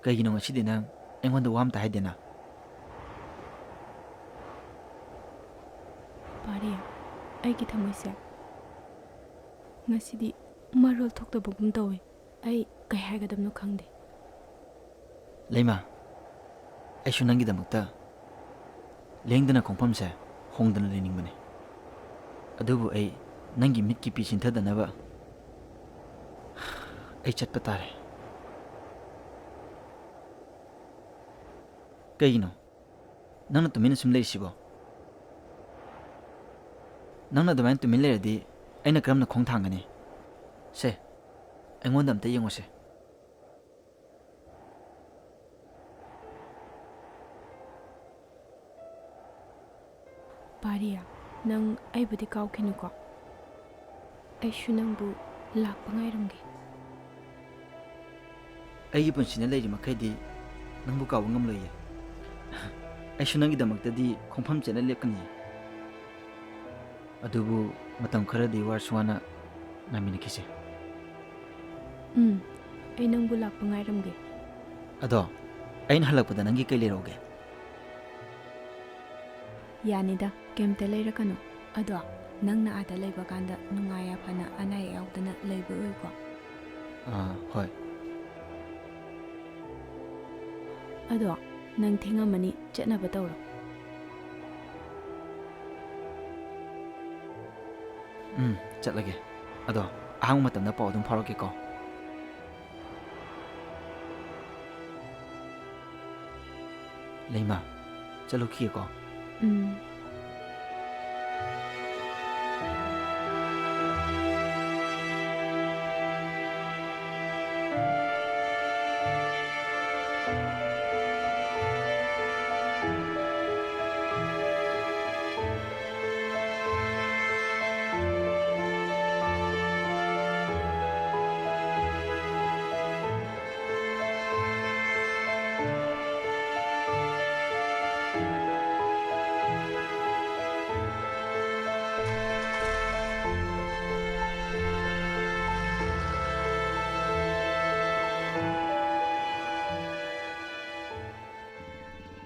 ꯀꯩꯒꯤꯅꯣ ꯉꯁꯤꯗꯤ ꯅꯪ ꯑꯩꯉꯣꯟꯗ ꯋꯥ ꯑꯝꯇ ꯍꯥꯏꯗꯦꯅ? ꯄꯥꯔꯤ, ꯑꯩꯒꯤ ꯊꯃꯣꯏꯁꯦ ꯉꯁꯤꯗꯤ ꯃꯔꯣꯜ ꯊꯣꯛꯇꯕꯒꯨꯝ ꯇꯧꯏ꯫ ꯑꯩ ꯀꯩ ꯍꯥꯏꯒꯗꯕꯅꯣ ꯈꯪꯗꯦ꯫ ꯂꯩꯃ, ꯑꯩꯁꯨ ꯅꯪꯒꯤꯗꯃꯛꯇ ꯂꯦꯡꯗꯅ ꯈꯣꯡꯐꯝꯁꯦ ꯍꯣꯡꯗꯅ ꯂꯩꯅꯤꯡꯕꯅꯤ꯫ ꯑꯗꯨꯕꯨ ꯑꯩ ꯅꯪꯒꯤ ꯃꯤꯠꯀꯤ ꯄꯤ ꯆꯤꯟꯊꯗꯅꯕ ꯑꯩ ꯆꯠꯄ ꯇꯥꯔꯦ꯫ ꯀꯩꯒꯤꯅꯣ ꯅꯪꯅ ꯇꯨꯃꯤꯟꯅ ꯁꯨꯝ ꯂꯩꯔꯤꯁꯤꯕꯣ? ꯅꯪꯅ ꯑꯗꯨꯃꯥꯏꯅ ꯇꯨꯃꯤꯟ ꯂꯩꯔꯗꯤ ꯑꯩꯅ ꯀꯔꯝꯅ ꯈꯣꯡ ꯊꯥꯡꯒꯅꯤ? ꯁꯦ, ꯑꯩꯉꯣꯟꯗ ꯑꯝꯇ ꯌꯦꯡꯉꯨꯁꯦ꯫ ꯄꯥꯔꯤꯌꯥ, ꯅꯪ ꯑꯩꯕꯨꯗꯤ ꯀꯥꯎꯈꯤꯅꯨꯀꯣ꯫ ꯑꯩꯁꯨ ꯅꯪꯕꯨ ꯂꯥꯛꯄ ꯉꯥꯏꯔꯝꯒꯦ꯫ ꯑꯩꯒꯤ ꯄꯨꯟꯁꯤꯅ ꯂꯩꯔꯤ ꯃꯈꯩꯗꯤ ꯅꯪꯕꯨ ꯀꯥꯎꯕ ꯉꯝꯂꯣꯏꯌꯦ꯫ ꯑꯩꯁꯨ ꯅꯪꯒꯤꯗꯃꯛꯇꯗꯤ ꯈꯣꯡꯐꯝ ꯆꯦꯠꯅ ꯂꯦꯞꯀꯅꯤ꯫ ꯑꯗꯨꯕꯨ ꯃꯇꯝ ꯈꯔꯗꯤ ꯋꯥꯔꯁꯨ ꯋꯥꯅ ꯉꯥꯏꯃꯤꯟꯅꯈꯤꯁꯦ꯫ ꯎꯝ, ꯑꯩ ꯅꯪꯕꯨ ꯂꯥꯛꯄ ꯉꯥꯏꯔꯝꯒꯦ꯫ ꯑꯗꯣ, ꯑꯩꯅ ꯍꯜꯂꯛꯄꯗ ꯅꯪꯒꯤ ꯀꯩ ꯂꯩꯔꯛꯎꯒꯦ? ꯌꯥꯅꯤꯗ, ꯀꯩꯝꯇ ꯂꯩꯔꯛꯀꯅꯨ꯫ ꯑꯗꯣ, ꯅꯪꯅ ꯑꯥꯗ ꯂꯩꯕ ꯀꯥꯟꯗ ꯅꯨꯡꯉꯥꯏ ꯌꯥꯏꯐꯅ ꯑꯅꯥ ꯑꯌꯦꯛ ꯌꯥꯎꯗꯅ ꯂꯩꯕ ꯑꯣꯏꯀꯣ? ꯑꯥ, ꯍꯣꯏ꯫ ꯑꯗꯣ, ꯅꯪ ꯊꯦꯡꯉꯝꯃꯅꯤ, ꯆꯠꯅꯕ ꯇꯧꯔꯣ꯫ ꯎꯝ, ꯆꯠꯂꯒꯦ꯫ ꯑꯗꯣ, ꯑꯍꯥꯡꯕ ꯃꯇꯝꯗ ꯄꯥꯎ ꯑꯗꯨꯝ ꯐꯥꯎꯔꯛꯀꯦꯀꯣ꯫ ꯂꯩꯃ, ꯆꯠꯂꯨꯈꯤꯒꯦꯀꯣ꯫ ꯎꯝ꯫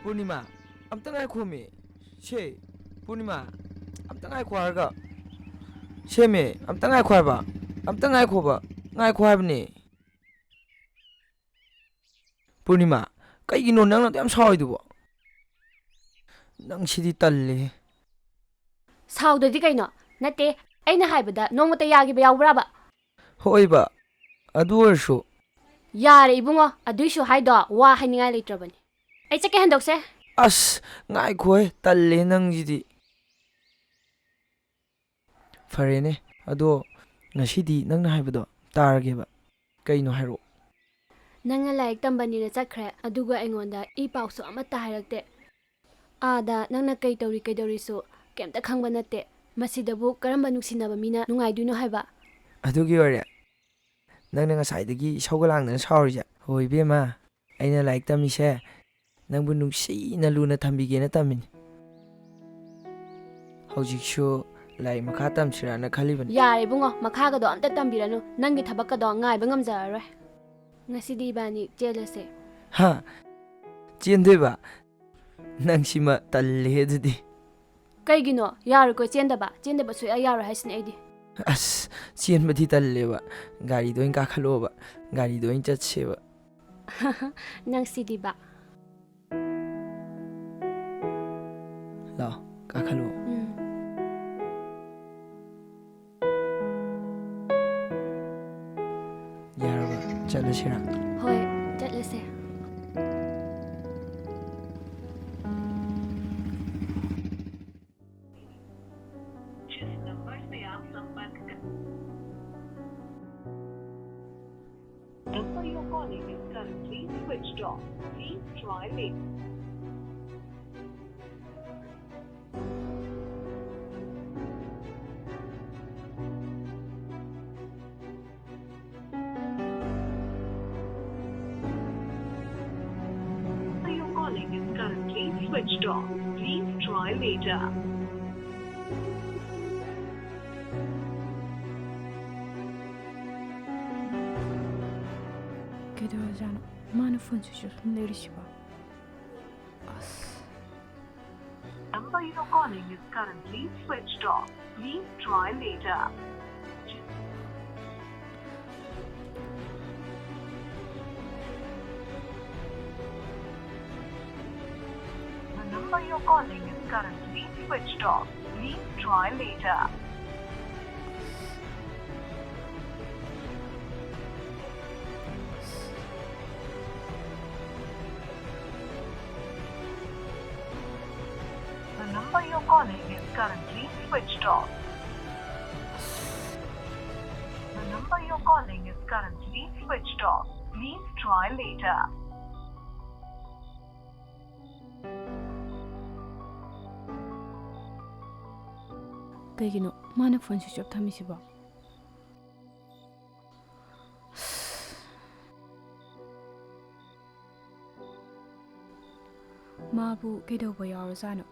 ꯄꯨꯔꯅꯤꯃꯥ, ꯑꯝꯇ ꯉꯥꯏꯈꯣꯃꯤ꯫ ꯁꯦ, ꯄꯨꯔꯅꯤꯃꯥ, ꯑꯝꯇ ꯉꯥꯏꯈꯣ ꯍꯥꯏꯔꯒ꯫ ꯁꯦꯃꯤ, ꯑꯝꯇ ꯉꯥꯏꯈꯣ ꯍꯥꯏꯕ꯫ ꯑꯝꯇ ꯉꯥꯏꯈꯣꯕ꯫ ꯉꯥꯏꯈꯣ ꯍꯥꯏꯕꯅꯦ꯫ ꯄꯨꯔꯅꯤꯃꯥ, ꯀꯩꯒꯤꯅꯣ ꯅꯪꯅ ꯑꯗꯨꯛ ꯌꯥꯝ ꯁꯥꯎꯔꯤꯗꯨꯕꯣ? ꯅꯪꯁꯤꯗꯤ ꯇꯜꯂꯦꯍꯦ꯫ ꯁꯥꯎꯗꯗꯤ ꯀꯩꯅꯣ? ꯅꯠꯇꯦ, ꯑꯩꯅ ꯍꯥꯏꯕꯗ ꯅꯣꯡꯃꯇ ꯌꯥꯈꯤꯕ ꯌꯥꯎꯕ꯭ꯔꯕ? ꯍꯣꯏꯕ, ꯑꯗꯨ ꯑꯣꯏꯔꯁꯨ꯫ ꯌꯥꯔꯦ ꯏꯕꯨꯡꯉꯣ, ꯑꯗꯨꯏꯁꯨ ꯍꯥꯏꯗꯣ ꯋꯥ ꯍꯥꯏꯅꯤꯡꯉꯥꯏ ꯂꯩꯇ꯭ꯔꯕꯅꯤ꯫ ꯑꯩ ꯆꯠꯀꯦ ꯍꯟꯗꯣꯛꯁꯦ꯫ ꯑꯁ, ꯉꯥꯏꯈꯣꯍꯦ, ꯇꯜꯂꯦ ꯅꯪꯁꯤꯗꯤ꯫ ꯐꯔꯦꯅꯦ, ꯑꯗꯣ ꯉꯁꯤꯗꯤ ꯅꯪꯅ ꯍꯥꯏꯕꯗꯣ ꯇꯥꯔꯒꯦꯕ꯫ ꯀꯩꯅꯣ ꯍꯥꯏꯔꯛꯑꯣ꯫ ꯅꯪꯅ ꯂꯥꯏꯔꯤꯛ ꯇꯝꯕꯅꯤꯅ ꯆꯠꯈ꯭ꯔꯦ, ꯑꯗꯨꯒ ꯑꯩꯉꯣꯟꯗ ꯏ ꯄꯥꯎꯁꯨ ꯑꯃꯠꯇ ꯍꯥꯏꯔꯛꯇꯦ꯫ ꯑꯥꯗ ꯅꯪꯅ ꯀꯩ ꯇꯧꯔꯤ ꯀꯩꯗꯧꯔꯤꯁꯨ ꯀꯩꯝꯇ ꯈꯪꯕ ꯅꯠꯇꯦ꯫ ꯃꯁꯤꯗꯕꯨ ꯀꯔꯝꯕ ꯅꯨꯡꯁꯤꯅꯕ ꯃꯤꯅ ꯅꯨꯡꯉꯥꯏꯗꯣꯏꯅꯣ ꯍꯥꯏꯕ? ꯑꯗꯨꯒꯤ ꯑꯣꯏꯔꯦ ꯅꯪꯅ ꯉꯁꯥꯏꯗꯒꯤ ꯏꯁꯧꯒ ꯂꯥꯡꯗꯅ ꯁꯥꯎꯔꯤꯁꯦ? ꯍꯣ ꯏꯕꯦꯝꯃ, ꯑꯩꯅ ꯂꯥꯏꯔꯤꯛ ꯇꯝꯃꯤꯁꯦ ꯅꯪꯕꯨ ꯅꯨꯡꯁꯤꯅ ꯂꯨꯅ ꯊꯝꯕꯤꯒꯦꯅ ꯇꯝꯃꯤꯅꯤ꯫ ꯍꯧꯖꯤꯛꯁꯨ ꯂꯥꯏꯔꯤꯛ ꯃꯈꯥ ꯇꯝꯁꯤꯔꯥꯅ ꯈꯜꯂꯤꯕꯅꯤ꯫ ꯌꯥꯔꯦ ꯏꯕꯨꯡꯉꯣ, ꯃꯈꯥꯒꯗꯣ ꯑꯝꯇ ꯇꯝꯕꯤꯔꯅꯨ꯫ ꯅꯪꯒꯤ ꯊꯕꯛꯀꯗꯣ ꯉꯥꯏꯕ ꯉꯝꯖꯔꯔꯣꯏ꯫ ꯉꯁꯤꯗꯤ ꯏꯕꯥꯅꯤ ꯆꯦꯜꯂꯁꯦ꯫ ꯍꯥ? ꯆꯦꯟꯗꯣꯏꯕ? ꯅꯪꯁꯤꯃ ꯇꯜꯂꯦ ꯑꯗꯨꯗꯤ꯫ ꯀꯩꯒꯤꯅꯣ? ꯌꯥꯔꯣꯏꯀꯣ ꯆꯦꯟꯗꯕ꯫ ꯆꯦꯟꯗꯕ ꯁꯨꯡꯌꯥ ꯌꯥꯔꯣꯏ ꯍꯥꯏꯁꯤꯅꯦ ꯑꯩꯗꯤ꯫ ꯑꯁ, ꯆꯦꯟꯕꯗꯤ ꯇꯜꯂꯦꯕ꯫ ꯒꯥꯔꯤꯗ ꯑꯣꯏꯅ ꯀꯥꯈꯠꯂꯛꯑꯣꯕ꯫ ꯒꯥꯔꯤꯗ ꯑꯣꯏꯅ ꯆꯠꯁꯦꯕ꯫ ꯅꯪ ꯁꯤꯗꯤꯕ꯫ ꯂꯥꯛꯑꯣ, ꯀꯥꯈꯠꯂꯛꯑꯣ꯫ ꯎꯝ꯫ ꯌꯥꯔꯕ? ꯆꯠꯂꯁꯤꯔꯥ? ꯍꯣꯏ, ꯆꯠꯂꯁꯦ꯫ जिस नंबर से आप संपर्क कर, number you're calling is currently switched off. Please try later. Number you're calling is currently switched off. Please try later. ꯀꯩꯗꯧꯔꯖꯥꯠꯅꯣ? ꯃꯥꯅ ꯐꯣꯟ ꯁ꯭ꯋꯤꯆ ꯑꯣꯐ ꯁꯨꯝ ꯂꯩꯔꯤꯁꯤꯕꯣ? ꯑꯁ꯫ Number you're calling is currently switched off. Please try later. The number you're calling is currently switched off. Please try later. The number you're calling is currently switched off. The number you're calling is currently switched off. Please try later. ꯀꯩꯒꯤꯅꯣ ꯃꯥꯅ ꯐꯣꯟ ꯁ꯭ꯋꯤꯆ ꯑꯣꯐ ꯊꯝꯃꯤꯁꯤꯕꯣ? ꯃꯥꯕꯨ ꯀꯩꯗꯧꯕ ꯌꯥꯎꯔꯖꯥꯠꯅꯣ?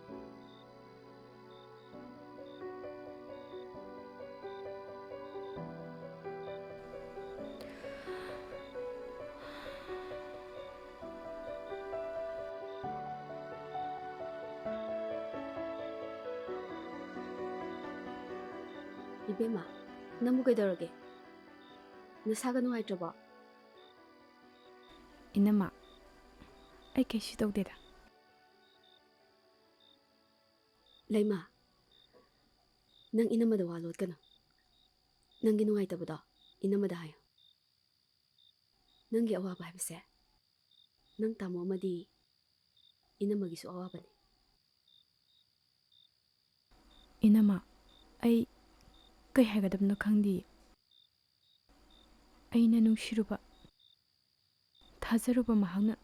ꯏꯕꯦꯝꯃ, ꯅꯪꯕꯨ ꯀꯩꯗꯧꯔꯒꯦ? ꯅꯁꯥꯒ ꯅꯨꯡꯉꯥꯏꯇ꯭ꯔꯕꯣ? ꯏꯅꯝꯃ, ꯑꯩ ꯀꯩꯁꯨ ꯇꯧꯗꯦꯗ꯫ ꯂꯩꯃ, ꯅꯪ ꯏꯅꯝꯃꯗ ꯋꯥ ꯂꯣꯠꯀꯅꯨ꯫ ꯅꯪꯒꯤ ꯅꯨꯡꯉꯥꯏꯇꯕꯗꯣ ꯏꯅꯝꯃꯗ ꯍꯥꯏꯌꯨ꯫ ꯅꯪꯒꯤ ꯑꯋꯥꯕ ꯍꯥꯏꯕꯁꯦ ꯅꯪ ꯇꯥꯃꯣ ꯑꯃꯗꯤ ꯏꯅꯝꯃꯒꯤꯁꯨ ꯑꯋꯥꯕꯅꯤ꯫ ꯏꯅꯝꯃ, ꯑꯩ ꯀꯩ ꯍꯥꯏꯒꯗꯕꯅꯣ ꯈꯪꯗꯤꯌꯦ꯫ ꯑꯩꯅ ꯅꯨꯡꯁꯤꯔꯨꯕ, ꯊꯥꯖꯔꯨꯕ ꯃꯍꯥꯛꯅ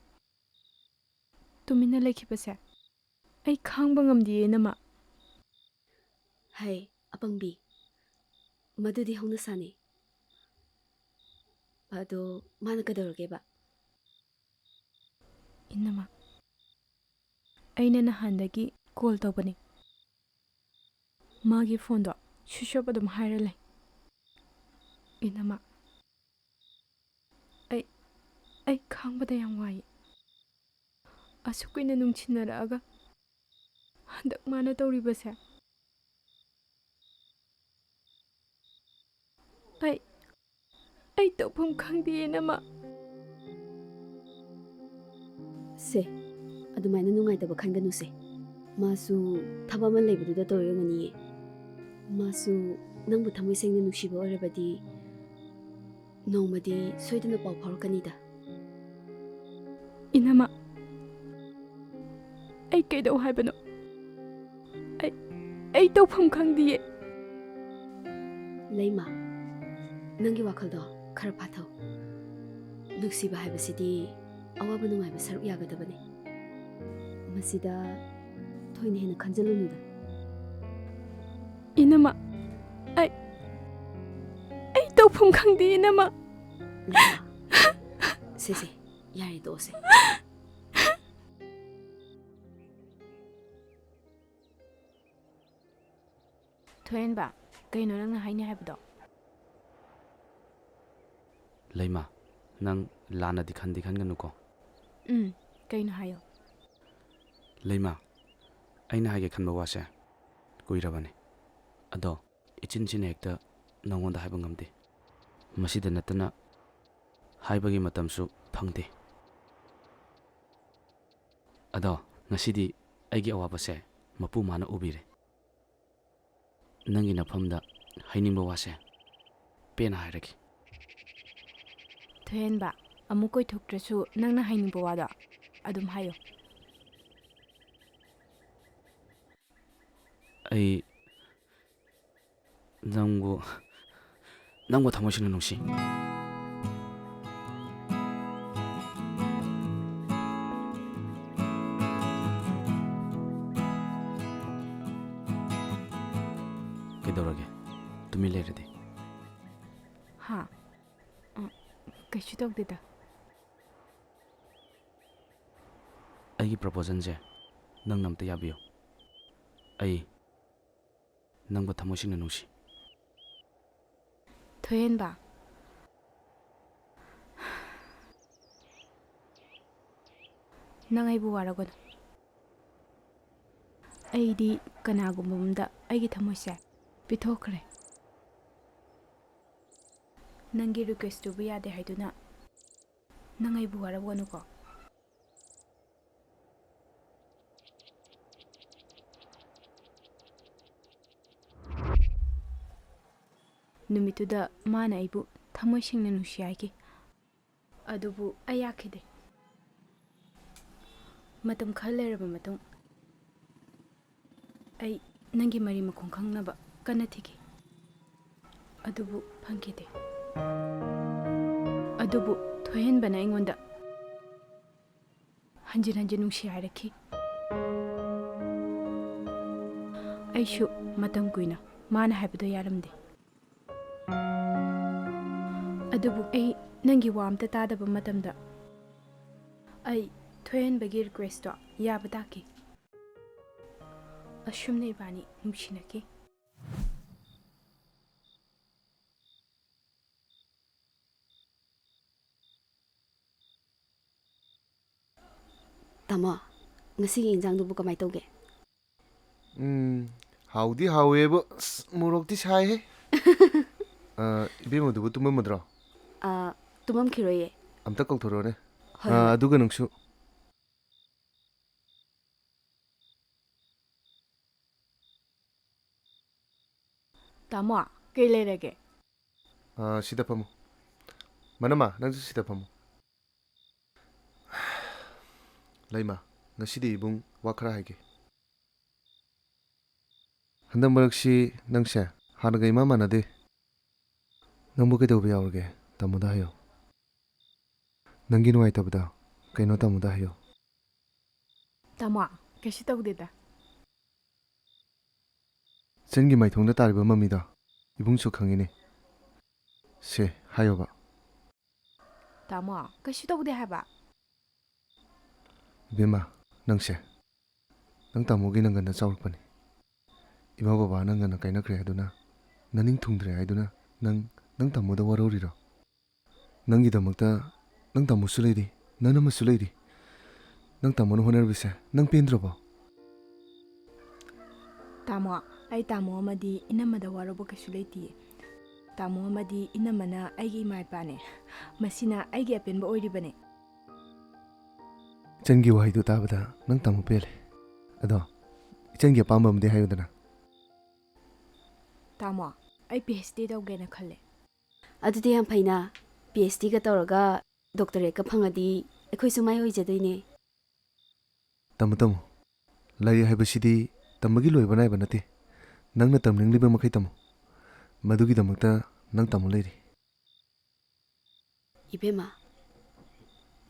ꯇꯨꯃꯤꯟꯅ ꯂꯩꯈꯤꯕꯁꯦ ꯑꯩ ꯈꯥꯡꯕ ꯉꯝꯗꯤꯌꯦ, ꯏꯅꯝꯃ꯫ ꯍꯩ, ꯑꯄꯪꯕꯤ, ꯃꯗꯨꯗꯤ ꯍꯧꯅꯁꯥꯅꯤ꯫ ꯑꯗꯣ ꯃꯥꯅ ꯀꯩꯗꯧꯔꯒꯦꯕ? ꯏꯅꯝꯃ, ꯑꯩꯅ ꯅꯍꯥꯟꯗꯒꯤ ꯀꯣꯜ ꯇꯧꯕꯅꯤ꯫ ꯃꯥꯒꯤ ꯐꯣꯟꯗꯣ ꯁ꯭ꯋꯤꯆ ꯑꯣꯐ ꯑꯗꯨꯝ ꯍꯥꯏꯔ ꯂꯩ꯫ ꯏꯅꯝꯃ, ꯑꯩ, ꯑꯩ ꯈꯥꯡꯕꯗ ꯌꯥꯝ ꯋꯥꯏ꯫ ꯑꯁꯨꯛ ꯀꯨꯏꯅ ꯅꯨꯡꯁꯤꯅꯔꯛꯑꯒ ꯍꯟꯗꯛ ꯃꯥꯅ ꯇꯧꯔꯤꯕꯁꯦ꯫ ꯑꯩ, ꯑꯩ ꯇꯧꯐꯝ ꯈꯪꯗꯦ, ꯏꯅꯝꯃ꯫ ꯁꯦ, ꯑꯗꯨꯃꯥꯏꯅ ꯅꯨꯡꯉꯥꯏꯇꯕ ꯈꯟꯒꯅꯨꯁꯦ꯫ ꯃꯥꯁꯨ ꯊꯕꯛ ꯑꯃ ꯂꯩꯕꯗꯨꯗ ꯇꯧꯔꯤ ꯑꯣꯏꯔꯝꯒꯅꯤꯌꯦ꯫ ꯃꯥꯁꯨ ꯅꯪꯕꯨ ꯊꯃꯣꯏ ꯁꯦꯡꯅ ꯅꯨꯡꯁꯤꯕ ꯑꯣꯏꯔꯕꯗꯤ ꯅꯣꯡꯃꯗꯤ ꯁꯣꯏꯗꯅ ꯄꯥꯎ ꯐꯥꯎꯔꯛꯀꯅꯤꯗ꯫ ꯏꯅꯝꯃ, ꯑꯩ ꯀꯩꯗꯧ ꯍꯥꯏꯕꯅꯣ? ꯑꯩ, ꯑꯩ ꯇꯧꯐꯝ ꯈꯪꯗꯤꯌꯦ꯫ ꯂꯩꯃ, ꯅꯪꯒꯤ ꯋꯥꯈꯜꯗꯣ ꯈꯔ ꯐꯥꯊꯧ꯫ ꯅꯨꯡꯁꯤꯕ ꯍꯥꯏꯕꯁꯤꯗꯤ ꯑꯋꯥꯕ ꯅꯨꯡꯉꯥꯏꯕ ꯁꯔꯨꯛ ꯌꯥꯒꯗꯕꯅꯤ꯫ ꯃꯁꯤꯗ ꯊꯣꯏꯅ ꯍꯦꯟꯅ ꯈꯟꯖꯤꯜꯂꯨꯅꯨꯗ꯫ ꯏꯅꯝꯃ, ꯑꯩ, ꯑꯩ ꯇꯧꯐꯝ ꯈꯪꯗꯦ, ꯏꯅꯝꯃ꯫ ꯂꯩꯃ, ꯁꯦ, ꯁꯦ, ꯌꯥꯔꯦ, ꯇꯣꯛꯑꯁꯦ꯫ ꯊꯣꯏꯍꯦꯟꯕ, ꯀꯩꯅꯣ ꯅꯪꯅ ꯍꯥꯏꯅꯤ ꯍꯥꯏꯕꯗꯣ? ꯂꯩꯃ, ꯅꯪ ꯂꯥꯟꯅꯗꯤ ꯈꯟꯗꯤ ꯈꯟꯒꯅꯨꯀꯣ꯫ ꯎꯝ, ꯀꯩꯅꯣ ꯍꯥꯏꯌꯣ꯫ ꯂꯩꯃ, ꯑꯩꯅ ꯍꯥꯏꯒꯦ ꯈꯟꯕ ꯋꯥꯁꯦ ꯀꯨꯏꯔꯕꯅꯤ꯫ ꯑꯗꯣ ꯏꯆꯤꯟ ꯆꯤꯟꯅ ꯍꯦꯛꯇ ꯅꯉꯣꯟꯗ ꯍꯥꯏꯕ ꯉꯝꯗꯦ꯫ ꯃꯁꯤꯗ ꯅꯠꯇꯅ ꯍꯥꯏꯕꯒꯤ ꯃꯇꯝꯁꯨ ꯐꯪꯗꯦ꯫ ꯑꯗꯣ ꯉꯁꯤꯗꯤ ꯑꯩꯒꯤ ꯑꯋꯥꯕꯁꯦ ꯃꯄꯨ ꯃꯥꯅ ꯎꯕꯤꯔꯦ꯫ ꯅꯪꯒꯤ ꯅꯐꯝꯗ ꯍꯥꯏꯅꯤꯡꯕ ꯋꯥꯁꯦ ꯄꯦꯟꯅ ꯍꯥꯏꯔꯒꯦ꯫ ꯊꯣꯏꯍꯦꯟꯕ, ꯑꯃꯨꯛ ꯀꯣꯏꯊꯣꯛꯇ꯭ꯔꯁꯨ ꯅꯪꯅ ꯍꯥꯏꯅꯤꯡꯕ ꯋꯥꯗꯣ ꯑꯗꯨꯝ ꯍꯥꯏꯌꯣ꯫ ꯑꯩ ꯅꯪꯕꯨ, ꯅꯪꯕꯨ ꯊꯃꯣꯏ ꯁꯦꯡꯅ ꯅꯨꯡꯁꯤ꯫ ꯀꯩꯗꯧꯔꯒꯦ? ꯇꯨꯃꯤꯟ ꯂꯩꯔꯗꯤ꯫ ꯍꯥ? ꯑ, ꯀꯩꯁꯨ ꯇꯧꯗꯦꯗ꯫ ꯑꯩꯒꯤ proposalꯁꯦ ꯅꯪꯅ ꯑꯝꯇ ꯌꯥꯕꯤꯌꯨ꯫ ꯑꯩ ꯅꯪꯕꯨ ꯊꯃꯣꯏ ꯁꯦꯡꯅ ꯅꯨꯡꯁꯤ꯫ ꯊꯣꯏꯍꯦꯟꯕ, ꯅꯪ ꯑꯩꯕꯨ ꯋꯥꯔꯧꯒꯅꯨ꯫ ꯑꯩꯗꯤ ꯀꯅꯥꯒꯨꯝꯕ ꯑꯃꯗ ꯑꯩꯒꯤ ꯊꯃꯣꯏꯁꯦ ꯄꯤꯊꯣꯛꯈ꯭ꯔꯦ꯫ ꯅꯪꯒꯤ requestꯇꯨꯕꯨ ꯌꯥꯗꯦ ꯍꯥꯏꯗꯨꯅ ꯅꯪ ꯑꯩꯕꯨ ꯋꯥꯔꯧꯒꯅꯨꯀꯣ꯫ ꯅꯨꯃꯤꯠꯇꯨꯗ ꯃꯥꯅ ꯑꯩꯕꯨ ꯊꯃꯣꯏ ꯁꯦꯡꯅ ꯅꯨꯡꯁꯤ ꯍꯥꯏꯈꯤ꯫ ꯑꯗꯨꯕꯨ ꯑꯩ ꯌꯥꯈꯤꯗꯦ꯫ ꯃꯇꯝ ꯈꯔ ꯂꯩꯔꯕ ꯃꯇꯨꯡ, ꯑꯩ ꯅꯪꯒꯤ ꯃꯔꯤ ꯃꯈꯣꯡ ꯈꯪꯅꯕ ꯀꯟꯅ ꯊꯤꯈꯤ꯫ ꯑꯗꯨꯕꯨ ꯐꯪꯈꯤꯗꯦ꯫ ꯑꯗꯨꯕꯨ ꯊꯣꯏꯍꯦꯟꯕꯅ ꯑꯩꯉꯣꯟꯗ ꯍꯟꯖꯤꯟ ꯍꯟꯖꯤꯟ ꯅꯨꯡꯁꯤ ꯍꯥꯏꯔꯛꯈꯤ꯫ ꯑꯩꯁꯨ ꯃꯇꯝ ꯀꯨꯏꯅ ꯃꯥꯅ ꯍꯥꯏꯕꯗꯣ ꯌꯥꯔꯝꯗꯦ꯫ ꯑꯗꯨꯕꯨ ꯑꯩ ꯅꯪꯒꯤ ꯋꯥ ꯑꯝꯇ ꯇꯥꯗꯕ ꯃꯇꯝꯗ ꯑꯩ ꯊꯣꯏꯍꯦꯟꯕꯒꯤ requestꯇꯣ ꯌꯥꯕ ꯇꯥꯈꯤ꯫ ꯑꯁꯨꯝꯅ ꯏꯕꯥꯅꯤ ꯅꯨꯡꯁꯤꯅꯈꯤ꯫ ꯇꯥꯃꯣ, ꯉꯁꯤꯒꯤ ꯏꯟꯖꯥꯡꯗꯨꯕꯨ ꯀꯃꯥꯏ ꯇꯧꯒꯦ? ꯎꯝ, ꯍꯥꯎꯗꯤ ꯍꯥꯎꯋꯦꯕꯨ, ꯑꯁ, ꯃꯣꯔꯣꯛꯇꯤ ꯁꯥꯏꯍꯦ꯫ ꯑ, ꯏꯕꯦꯝꯃꯗꯨꯕꯨ ꯇꯨꯝꯃꯝꯃꯗ꯭ꯔꯣ? ꯑ, ꯇꯨꯝꯃꯝꯈꯤꯔꯣꯏꯌꯦ꯫ ꯑꯝꯇ ꯀꯧꯊꯣꯔꯛꯑꯣꯅꯦ꯫ ꯍꯣꯏ, ꯑ, ꯍꯣꯏ꯫ ꯑꯗꯨꯒ ꯅꯪꯁꯨ꯫ ꯇꯥꯃꯣ, ꯀꯩ ꯂꯩꯔꯒꯦ? ꯑ, ꯁꯤꯗ ꯐꯝꯃꯨ꯫ ꯃꯅꯝꯃ, ꯅꯪꯁꯨ ꯁꯤꯗ ꯐꯝꯃꯨ꯫ ꯂꯩꯃ, ꯉꯁꯤꯗꯤ ꯏꯕꯨꯡ ꯋꯥ ꯈꯔ ꯍꯥꯏꯒꯦ꯫ ꯍꯟꯗꯛ ꯃꯔꯛꯁꯤ ꯅꯪꯁꯦ ꯍꯥꯟꯅꯒ ꯏꯃꯥꯟ ꯃꯥꯟꯅꯗꯦ꯫ ꯅꯪꯕꯨ ꯀꯩꯗꯧꯕ ꯌꯥꯎꯔꯒꯦ? ꯇꯥꯃꯣꯗ ꯍꯥꯏꯌꯣ꯫ ꯅꯪꯒꯤ ꯅꯨꯡꯉꯥꯏꯇꯕꯗꯣ ꯀꯩꯅꯣ ꯇꯥꯃꯣꯗ ꯍꯥꯏꯌꯣ꯫ ꯇꯥꯃꯣ, ꯀꯩꯁꯨ ꯇꯧꯗꯦꯗ꯫ ꯆꯟꯒꯤ ꯃꯥꯏꯊꯣꯡꯗ ꯇꯥꯔꯤꯕ ꯃꯃꯤꯗꯣ ꯏꯕꯨꯡꯁꯨ ꯈꯪꯉꯤꯅꯦ꯫ ꯁꯦ, ꯍꯥꯏꯌꯣꯕ꯫ ꯇꯥꯃꯣ, ꯀꯩꯁꯨ ꯇꯧꯗꯦ ꯍꯥꯏꯕ꯫ ꯏꯕꯦꯝꯃ, ꯅꯪꯁꯦ, ꯅꯪ ꯇꯥꯃꯣꯒꯤ ꯅꯪꯒꯟꯗ ꯆꯥꯎꯔꯛꯄꯅꯤ꯫ ꯏꯃꯥ ꯕꯕꯥ ꯅꯪꯒꯅ ꯀꯥꯏꯅꯈ꯭ꯔꯦ ꯍꯥꯏꯗꯨꯅ, ꯅꯅꯤꯡ ꯊꯨꯡꯗ꯭ꯔꯦ ꯍꯥꯏꯗꯨꯅ, ꯅꯪ, ꯅꯪ ꯇꯥꯃꯣꯗ ꯋꯥꯔꯧꯔꯤꯔꯣ? ꯅꯪꯒꯤꯗꯃꯛꯇ ꯅꯪ ꯇꯥꯃꯣꯁꯨ ꯂꯩꯔꯤ, ꯅꯅꯝꯃꯁꯨ ꯂꯩꯔꯤ꯫ ꯅꯪ ꯇꯥꯃꯣꯅ ꯍꯣꯠꯅꯔꯤꯕꯁꯦ ꯅꯪ ꯄꯦꯟꯗ꯭ꯔꯕꯣ? ꯇꯥꯃꯣ, ꯑꯩ ꯇꯥꯃꯣ ꯑꯃꯗꯤ ꯏꯅꯝꯃꯗ ꯋꯥꯔꯧꯕ ꯀꯩꯁꯨ ꯂꯩꯇꯤꯌꯦ꯫ ꯇꯥꯃꯣ ꯑꯃꯗꯤ ꯏꯅꯝꯃꯅ ꯑꯩꯒꯤ ꯏꯃꯥ ꯏꯄꯥꯅꯦ꯫ ꯃꯁꯤꯅ ꯑꯩꯒꯤ ꯑꯄꯦꯟꯕ ꯑꯣꯏꯔꯤꯕꯅꯦ꯫ ꯏꯆꯟꯒꯤ ꯋꯥꯍꯩꯗꯨ ꯇꯥꯕꯗ ꯅꯪ ꯇꯥꯃꯣ ꯄꯦꯜꯂꯦ꯫ ꯑꯗꯣ, ꯏꯆꯟꯒꯤ ꯑꯄꯥꯝꯕ ꯑꯃꯗꯤ ꯍꯥꯏꯌꯨꯗꯅ꯫ ꯇꯥꯃꯣ, ꯑꯩ ꯄꯤ ꯑꯩꯆ ꯗꯤ ꯇꯧꯒꯦꯅ ꯈꯜꯂꯦ꯫ ꯑꯗꯨꯗꯤ ꯌꯥꯝ ꯐꯩꯅ꯫ ꯄꯤ ꯑꯩꯆ ꯗꯤꯒ ꯇꯧꯔꯒ ꯗꯣꯛꯇꯔꯦꯠꯀ ꯐꯪꯉꯗꯤ ꯑꯩꯈꯣꯏꯁꯨ ꯃꯥꯏ ꯑꯣꯏꯖꯗꯣꯏꯅꯦ꯫ ꯇꯝꯃꯨ, ꯇꯝꯃꯨ꯫ ꯂꯥꯏꯔꯤꯛ ꯍꯥꯏꯕꯁꯤꯗꯤ ꯇꯝꯕꯒꯤ ꯂꯣꯏꯕ ꯅꯥꯏꯕ ꯅꯠꯇꯦ꯫ ꯅꯪꯅ ꯇꯝꯅꯤꯡꯂꯤꯕ ꯃꯈꯩ ꯇꯝꯃꯨ꯫ ꯃꯗꯨꯒꯤꯗꯃꯛꯇ ꯅꯪ ꯇꯥꯃꯣ ꯂꯩꯔꯤ꯫ ꯏꯕꯦꯝꯃ,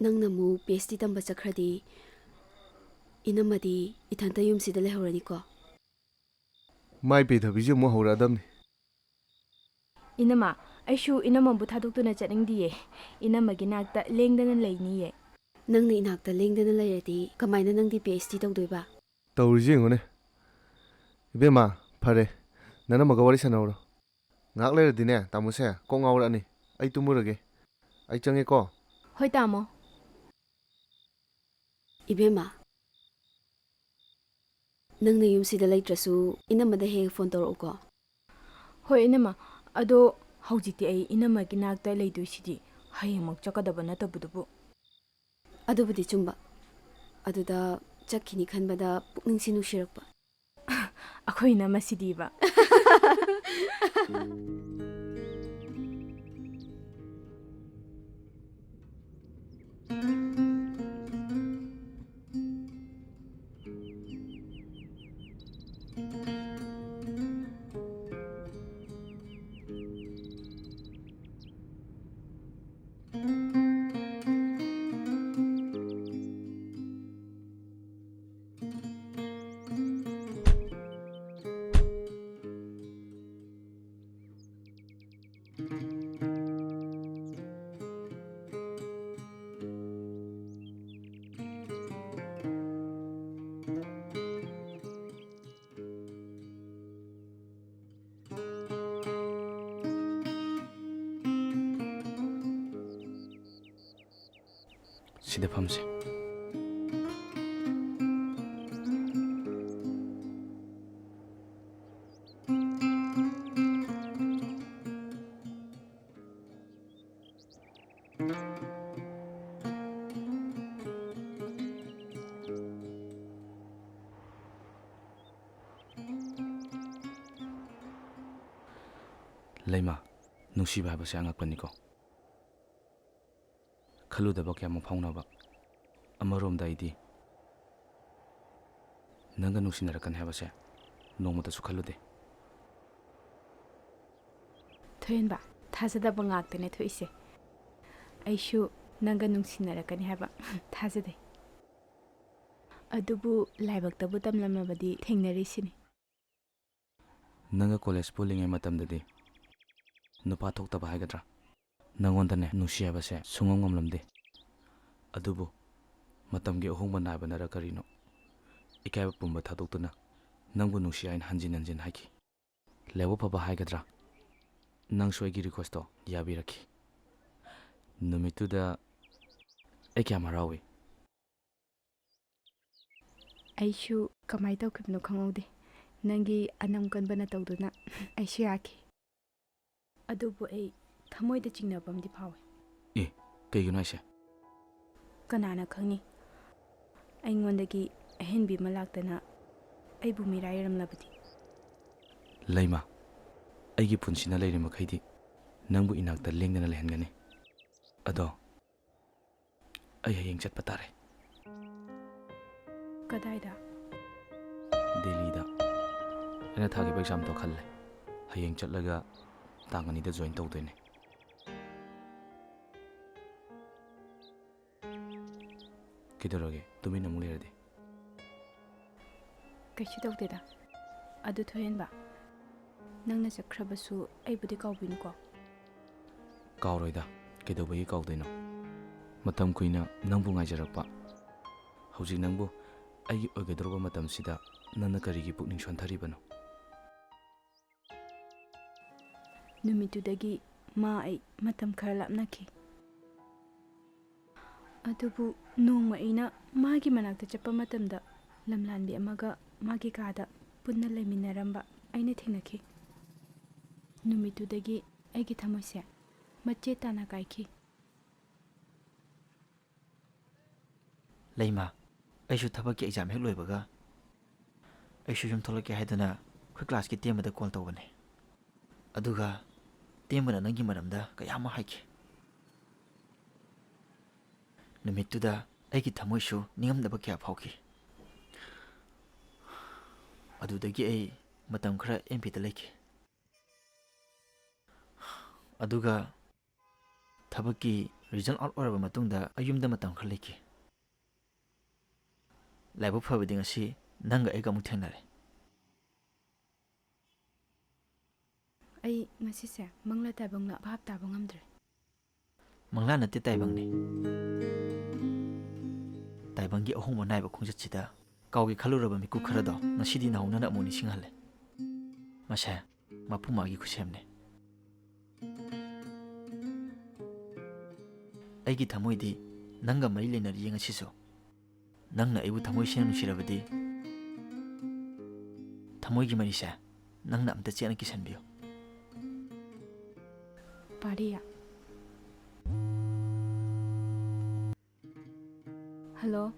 ꯅꯪꯅ ꯑꯃꯨꯛ ꯄꯤ ꯑꯩꯆ ꯗꯤ ꯇꯝꯕ ꯆꯠꯈ꯭ꯔꯗꯤ ꯏꯅꯝꯃꯗꯤ ꯏꯊꯟꯇ ꯌꯨꯝꯁꯤꯗ ꯂꯩꯍꯧꯔꯅꯤꯀꯣ? ꯃꯥꯏ ꯄꯩꯊꯕꯤꯁꯦ ꯑꯃꯨꯛ ꯍꯧꯔꯛꯑꯗꯕꯅꯤ꯫ ꯏꯅꯝꯃ, ꯑꯩꯁꯨ ꯏꯅꯝꯃꯕꯨ ꯊꯥꯗꯣꯛꯇꯨꯅ ꯆꯠꯅꯤꯡꯗꯤꯌꯦ꯫ ꯏꯅꯝꯃꯒꯤ ꯅꯥꯛꯇ ꯂꯦꯡꯗꯅ ꯂꯩꯅꯤꯌꯦ꯫ ꯅꯪꯅ ꯏꯅꯥꯛꯇ ꯂꯦꯡꯗꯅ ꯂꯩꯔꯗꯤ ꯀꯃꯥꯏꯅ ꯅꯪꯗꯤ ꯄꯤ ꯑꯩꯆ ꯗꯤ ꯇꯧꯗꯣꯏꯕ? ꯇꯧꯔꯤꯁꯦ ꯌꯦꯡꯉꯨꯅꯦ꯫ ꯏꯕꯦꯝꯃ, ꯐꯔꯦ, ꯅꯅꯝꯃꯒ ꯋꯥꯔꯤ ꯁꯥꯟꯅꯍꯧꯔꯣ꯫ ꯉꯥꯏꯍꯥꯛ ꯂꯩꯔꯗꯤꯅꯦ, ꯇꯥꯃꯣꯁꯦ ꯀꯣꯛ ꯉꯥꯎꯔꯛꯑꯅꯤ꯫ ꯑꯩ ꯇꯨꯝꯃꯨꯔꯒꯦ꯫ ꯑꯩ ꯆꯪꯉꯦꯀꯣ꯫ ꯍꯣꯏ, ꯇꯥꯃꯣ꯫ ꯏꯕꯦꯝꯃ, ꯅꯪꯅ ꯌꯨꯝꯁꯤꯗ ꯂꯩꯇ꯭ꯔꯁꯨ ꯏꯅꯝꯃꯗ ꯍꯦꯛ ꯍꯦꯛ ꯐꯣꯟ ꯇꯧꯔꯛꯎꯀꯣ꯫ ꯍꯣꯏ, ꯏꯅꯝꯃ꯫ ꯑꯗꯣ ꯍꯧꯖꯤꯛꯇꯤ ꯑꯩ ꯏꯅꯝꯃꯒꯤ ꯅꯥꯛꯇ ꯂꯩꯗꯣꯏꯁꯤꯗꯤ, ꯍꯌꯦꯡꯃꯛ ꯆꯠꯀꯗꯕ ꯅꯠꯇꯕꯗꯨꯕꯨ꯫ ꯑꯗꯨꯕꯨꯗꯤ ꯆꯨꯝꯕ꯫ ꯑꯗꯨꯗ ꯆꯠꯈꯤꯅꯤ ꯈꯟꯕꯗ ꯄꯨꯛꯅꯤꯡꯁꯤ ꯅꯨꯡꯁꯤꯔꯛꯄ꯫ ꯑꯩꯈꯣꯏꯅ ꯃꯁꯤꯗꯤꯕ꯫ ꯁꯤꯗ ꯐꯝꯁꯦ꯫ ꯂꯩꯃ, ꯅꯨꯡꯁꯤꯕ ꯍꯥꯏꯕꯁꯦ ꯑꯉꯛꯄꯅꯤꯀꯣ꯫ ꯈꯜꯂꯨꯗꯕ ꯀꯌꯥꯃꯨꯛ ꯐꯥꯎꯅꯕ꯫ ꯑꯃꯔꯣꯝꯗ ꯑꯩꯗꯤ ꯅꯪꯒ ꯅꯨꯡꯁꯤꯅꯔꯛꯀꯅꯤ ꯍꯥꯏꯕꯁꯦ ꯅꯣꯡꯃꯇꯁꯨ ꯈꯜꯂꯨꯗꯦ꯫ ꯊꯣꯏꯍꯟꯕ, ꯊꯥꯖꯗꯕ ꯉꯥꯛꯇꯅꯦ ꯊꯣꯛꯏꯁꯦ꯫ ꯑꯩꯁꯨ ꯅꯪꯒ ꯅꯨꯡꯁꯤꯅꯔꯛꯀꯅꯤ ꯍꯥꯏꯕ ꯊꯥꯖꯗꯦ꯫ ꯑꯗꯨꯕꯨ ꯂꯥꯏꯕꯛꯇꯕꯨ ꯇꯝꯂꯝꯂꯕꯗꯤ ꯊꯦꯡꯅꯔꯤꯁꯤꯅꯤ꯫ ꯅꯪꯒ ꯀꯣꯂꯦꯖ ꯄꯨꯜꯂꯤꯉꯩ ꯃꯇꯝꯗꯗꯤ ꯅꯨꯄꯥ ꯊꯣꯛꯇꯕ ꯍꯥꯏꯒꯗ꯭ꯔꯥ? ꯅꯪꯉꯣꯟꯗꯅꯦ ꯅꯨꯡꯁꯤ ꯍꯥꯏꯕꯁꯦ ꯁꯨꯡꯉꯝ ꯉꯝꯂꯝꯗꯦ꯫ ꯑꯗꯨꯕꯨ ꯃꯇꯝꯒꯤ ꯑꯍꯣꯡꯕ ꯅꯥꯏꯕꯅꯔ ꯀꯔꯤꯅꯣ, ꯏꯀꯥꯏꯕ ꯄꯨꯝꯕ ꯊꯥꯗꯣꯛꯇꯨꯅ ꯅꯪꯕꯨ ꯅꯨꯡꯁꯤ ꯍꯥꯏꯅ ꯍꯟꯖꯤꯟ ꯍꯟꯖꯤꯟ ꯍꯥꯏꯈꯤ꯫ ꯂꯥꯏꯕꯛ ꯐꯕ ꯍꯥꯏꯒꯗ꯭ꯔꯥ? ꯅꯪꯁꯨ ꯑꯩꯒꯤ ꯔꯤꯀ꯭ꯋꯦꯁꯇꯣ ꯌꯥꯕꯤꯔꯛꯈꯤ꯫ ꯅꯨꯃꯤꯠꯇꯨꯗ ꯑꯩ ꯀꯌꯥꯝ ꯍꯔꯥꯎꯏ꯫ ꯑꯩꯁꯨ ꯀꯃꯥꯏ ꯇꯧꯈꯤꯕꯅꯣ ꯈꯪꯍꯧꯗꯦ꯫ ꯅꯪꯒꯤ ꯑꯅꯝ ꯀꯟꯕꯅ ꯇꯧꯗꯨꯅ ꯑꯩꯁꯨ ꯌꯥꯈꯤ꯫ ꯑꯗꯨꯕꯨ ꯑꯩ ꯊꯃꯣꯏꯗ ꯆꯤꯡꯅꯕ ꯑꯃꯗꯤ ꯐꯥꯎꯏ꯫ ꯑꯦ, ꯀꯩꯒꯤꯅꯣ ꯍꯥꯏꯁꯦ? ꯀꯅꯥꯅ ꯈꯪꯅꯤ? ꯑꯩꯉꯣꯟꯗꯒꯤ ꯑꯍꯦꯟꯕꯤ ꯑꯃ ꯂꯥꯛꯇꯅ ꯑꯩꯕꯨ ꯃꯤꯔꯥꯏꯔꯝꯂꯕꯗꯤ? ꯂꯩꯃ, ꯑꯩꯒꯤ ꯄꯨꯟꯁꯤꯅ ꯂꯩꯔꯤ ꯃꯈꯩꯗꯤ ꯅꯪꯕꯨ ꯏꯅꯥꯛꯇ ꯂꯦꯡꯗꯅ ꯂꯩꯍꯟꯒꯅꯤ꯫ ꯑꯗꯣ ꯑꯩ ꯍꯌꯦꯡ ꯆꯠꯄ ꯇꯥꯔꯦ꯫ ꯀꯗꯥꯏꯗ? ꯗꯦꯜꯂꯤꯗ꯫ ꯑꯩꯅ ꯊꯥꯈꯤꯕ ꯑꯦꯛꯖꯥꯝꯗꯣ ꯈꯜꯂꯦ꯫ ꯍꯌꯦꯡ ꯆꯠꯂꯒ ꯇꯥꯡ ꯑꯅꯤꯗ ꯖꯣꯏꯟ ꯇꯧꯗꯣꯏꯅꯦ꯫ ꯀꯩꯗꯧꯔꯒꯦ? ꯇꯨꯃꯤꯟꯅ ꯑꯃꯨꯛ ꯂꯩꯔꯗꯤ? ꯀꯩꯁꯨ ꯇꯧꯗꯦꯗ꯫ ꯑꯗꯨ ꯊꯣꯏꯍꯦꯟꯕ, ꯅꯪꯅ ꯆꯠꯈ꯭ꯔꯕꯁꯨ ꯑꯩꯕꯨꯗꯤ ꯀꯥꯎꯕꯤꯅꯨꯀꯣ꯫ ꯀꯥꯎꯔꯣꯏꯗ, ꯀꯩꯗꯧꯕꯒꯤ ꯀꯥꯎꯗꯣꯏꯅꯣ? ꯃꯇꯝ ꯀꯨꯏꯅ ꯅꯪꯕꯨ ꯉꯥꯏꯖꯔꯛꯄ꯫ ꯍꯧꯖꯤꯛ ꯅꯪꯕꯨ ꯑꯩꯒꯤ ꯑꯣꯏꯒꯗꯧꯔꯕ ꯃꯇꯝꯁꯤꯗ ꯅꯪꯅ ꯀꯔꯤꯒꯤ ꯄꯨꯛꯅꯤꯡ ꯁꯣꯟꯊꯔꯤꯕꯅꯣ? ꯅꯨꯃꯤꯠꯇꯨꯗꯒꯤ ꯃꯥ ꯑꯩ ꯃꯇꯝ ꯈꯔ ꯂꯥꯞꯅꯈꯤ꯫ ꯑꯗꯨꯕꯨ ꯅꯣꯡꯃ ꯑꯩꯅ ꯃꯥꯒꯤ ꯃꯅꯥꯛꯇ ꯆꯠꯄ ꯃꯇꯝꯗ ꯂꯝꯂꯥꯟꯕꯤ ꯑꯃꯒ ꯃꯥꯒꯤ ꯀꯥꯗ ꯄꯨꯟꯅ ꯂꯩꯃꯤꯟꯅꯔꯝꯕ ꯑꯩꯅ ꯊꯦꯡꯅꯈꯤ꯫ ꯅꯨꯃꯤꯠꯇꯨꯗꯒꯤ ꯑꯩꯒꯤ ꯊꯃꯣꯏꯁꯦ ꯃꯆꯦꯠ ꯇꯥꯅ ꯀꯥꯏꯈꯤ꯫ ꯂꯩꯃ, ꯑꯩꯁꯨ ꯊꯕꯛꯀꯤ ꯑꯦꯛꯖꯥꯝ ꯍꯦꯛ ꯂꯣꯏꯕꯒ ꯑꯩꯁꯨ ꯌꯨꯝ ꯊꯣꯛꯂꯛꯀꯦ ꯍꯥꯏꯗꯨꯅ ꯑꯩꯈꯣꯏ ꯀ꯭ꯂꯥꯁꯀꯤ ꯇꯦꯝꯕꯗ ꯀꯣꯜ ꯇꯧꯕꯅꯦ꯫ ꯑꯗꯨꯒ ꯇꯦꯝꯕꯅ ꯅꯪꯒꯤ ꯃꯔꯝꯗ ꯀꯌꯥ ꯑꯃ ꯍꯥꯏꯈꯤ꯫ ꯅꯨꯃꯤꯠꯇꯨꯗ ꯑꯩꯒꯤ ꯊꯃꯣꯏꯁꯨ ꯅꯤꯡꯉꯝꯗꯕ ꯀꯌꯥ ꯐꯥꯎꯈꯤ꯫ ꯑꯗꯨꯗꯒꯤ ꯑꯩ ꯃꯇꯝ ꯈꯔ ꯑꯦꯝ ꯄꯤꯗ ꯂꯩꯈꯤ꯫ ꯑꯗꯨꯒ ꯊꯕꯛꯀꯤ ꯔꯤꯖꯜ ꯑꯥꯎꯠ ꯑꯣꯏꯔꯕ ꯃꯇꯨꯡꯗ ꯑꯩ ꯌꯨꯝꯗ ꯃꯇꯝ ꯈꯔ ꯂꯩꯈꯤ꯫ ꯂꯥꯏꯕꯛ ꯐꯕꯗꯤ ꯉꯁꯤ ꯅꯪꯒ ꯑꯩꯒ ꯑꯃꯨꯛ ꯊꯦꯡꯅꯔꯦ꯫ ꯑꯩ ꯉꯁꯤꯁꯦ ꯃꯪꯂꯥ ꯇꯥꯏꯕꯪꯂꯥ ꯚꯥꯞ ꯇꯥꯕ ꯉꯝꯗ꯭ꯔꯦ꯫ ꯃꯪꯂꯥ ꯅꯠꯇꯦ, ꯇꯥꯏꯕꯪꯅꯤ꯫ ꯇꯥꯏꯕꯪꯒꯤ ꯑꯍꯣꯡꯕ ꯅꯥꯏꯕ ꯈꯣꯡꯆꯠꯁꯤꯗ ꯀꯥꯎꯒꯦ ꯈꯜꯂꯨꯔꯕ ꯃꯤꯀꯨꯞ ꯈꯔꯗꯣ ꯉꯁꯤꯗꯤ ꯅꯧꯍꯧꯅꯅ ꯑꯃꯨꯛ ꯅꯤꯡꯁꯤꯡꯍꯜꯂꯦ꯫ ꯃꯁꯦ ꯃꯄꯨ ꯃꯥꯒꯤ ꯈꯨꯠꯁꯦꯝꯅꯦ꯫ ꯑꯩꯒꯤ ꯊꯃꯣꯏꯗꯤ ꯅꯪꯒ ꯃꯔꯤ ꯂꯩꯅꯔꯤꯌꯦ ꯉꯁꯤꯁꯨ꯫ ꯅꯪꯅ ꯑꯩꯕꯨ ꯊꯃꯣꯏ ꯁꯦꯡꯅ ꯅꯨꯡꯁꯤꯔꯕꯗꯤ, ꯊꯃꯣꯏꯒꯤ ꯃꯔꯤꯁꯦ ꯅꯪꯅ ꯑꯝꯇ ꯆꯦꯠꯅ ꯀꯤꯁꯟꯕꯤꯌꯨ꯫ ꯄꯥꯔꯤ꯫ ꯍꯜꯂꯣ꯫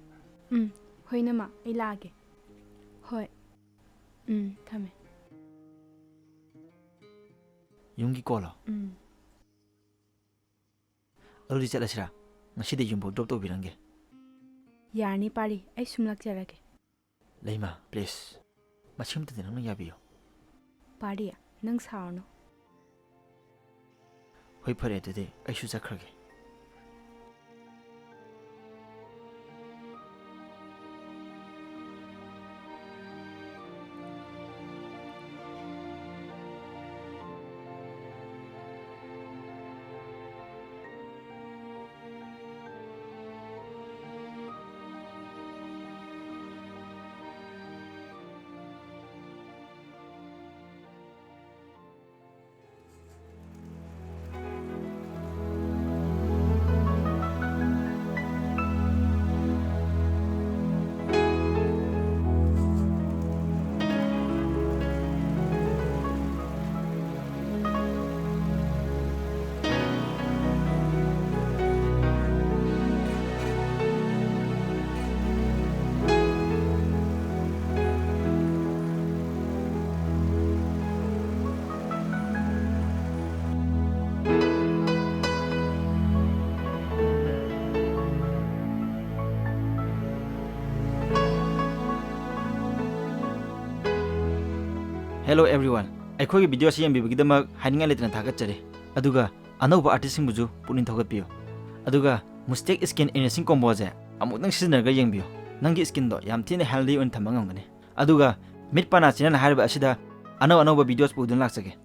ꯎꯝ, ꯍꯣꯏ, ꯏꯅꯝꯃ, ꯑꯩ ꯂꯥꯛꯑꯒꯦ꯫ ꯍꯣꯏ꯫ ꯎꯝ, ꯊꯝꯃꯦ꯫ ꯌꯨꯝꯒꯤ ꯀꯣꯜꯂꯣ? ꯎꯝ꯫ ꯑꯗꯨꯗꯤ ꯆꯠꯂꯁꯤꯔꯥ? ꯉꯁꯤꯗꯤ ꯌꯨꯝꯐꯥꯎ ꯗ꯭ꯔꯣꯞ ꯇꯧꯕꯤꯔꯝꯒꯦ꯫ ꯌꯥꯔꯅꯤ, ꯄꯥꯔꯤ, ꯑꯩ ꯁꯨꯝ ꯂꯥꯛꯆꯔꯒꯦ꯫ ꯂꯩꯃ, please, ꯃꯁꯤꯃꯇꯗꯤ ꯅꯪꯅ ꯌꯥꯕꯤꯌꯨ꯫ ꯄꯥꯔꯤ, ꯅꯪ ꯁꯥꯎꯔꯅꯨ꯫ ꯍꯣꯏ, ꯐꯔꯦ, ꯑꯗꯨꯗꯤ ꯑꯩꯁꯨ ꯆꯠꯈ꯭ꯔꯒꯦ꯫ Hello everyone, ꯑꯩꯈꯣꯏꯒꯤ video ꯑꯁꯤ ꯌꯦꯡꯕꯤꯕꯒꯤꯗꯃꯛ ꯍꯥꯏꯅꯤꯡꯉꯥꯏ ꯂꯩꯇꯅ ꯊꯥꯒꯠꯆꯔꯤ꯫ ꯑꯗꯨꯒ ꯑꯅꯧꯕ artist ꯁꯤꯡꯕꯨꯁꯨ ꯄꯨꯛꯅꯤꯡ ꯊꯧꯒꯠꯄꯤꯌꯨ꯫ ꯑꯗꯨꯒ Mustech Skin Erasing Combo ꯑꯁꯦ ꯑꯃꯨꯛꯇꯪ ꯁꯤꯖꯤꯟꯅꯔꯒ ꯌꯦꯡꯕꯤꯌꯨ꯫ ꯅꯪꯒꯤ skin ꯗꯣ ꯌꯥꯝ ꯊꯤꯅ healthy ꯑꯣꯏꯅ ꯊꯝꯕ ꯉꯝꯒꯅꯤ꯫ ꯑꯗꯨꯒ Meet Pana channel ꯍꯥꯏꯔꯤꯕ ꯑꯁꯤꯗ ꯑꯅꯧ ꯑꯅꯧꯕ videos ꯄꯨꯗꯨꯅ ꯂꯥꯛꯆꯒꯦ꯫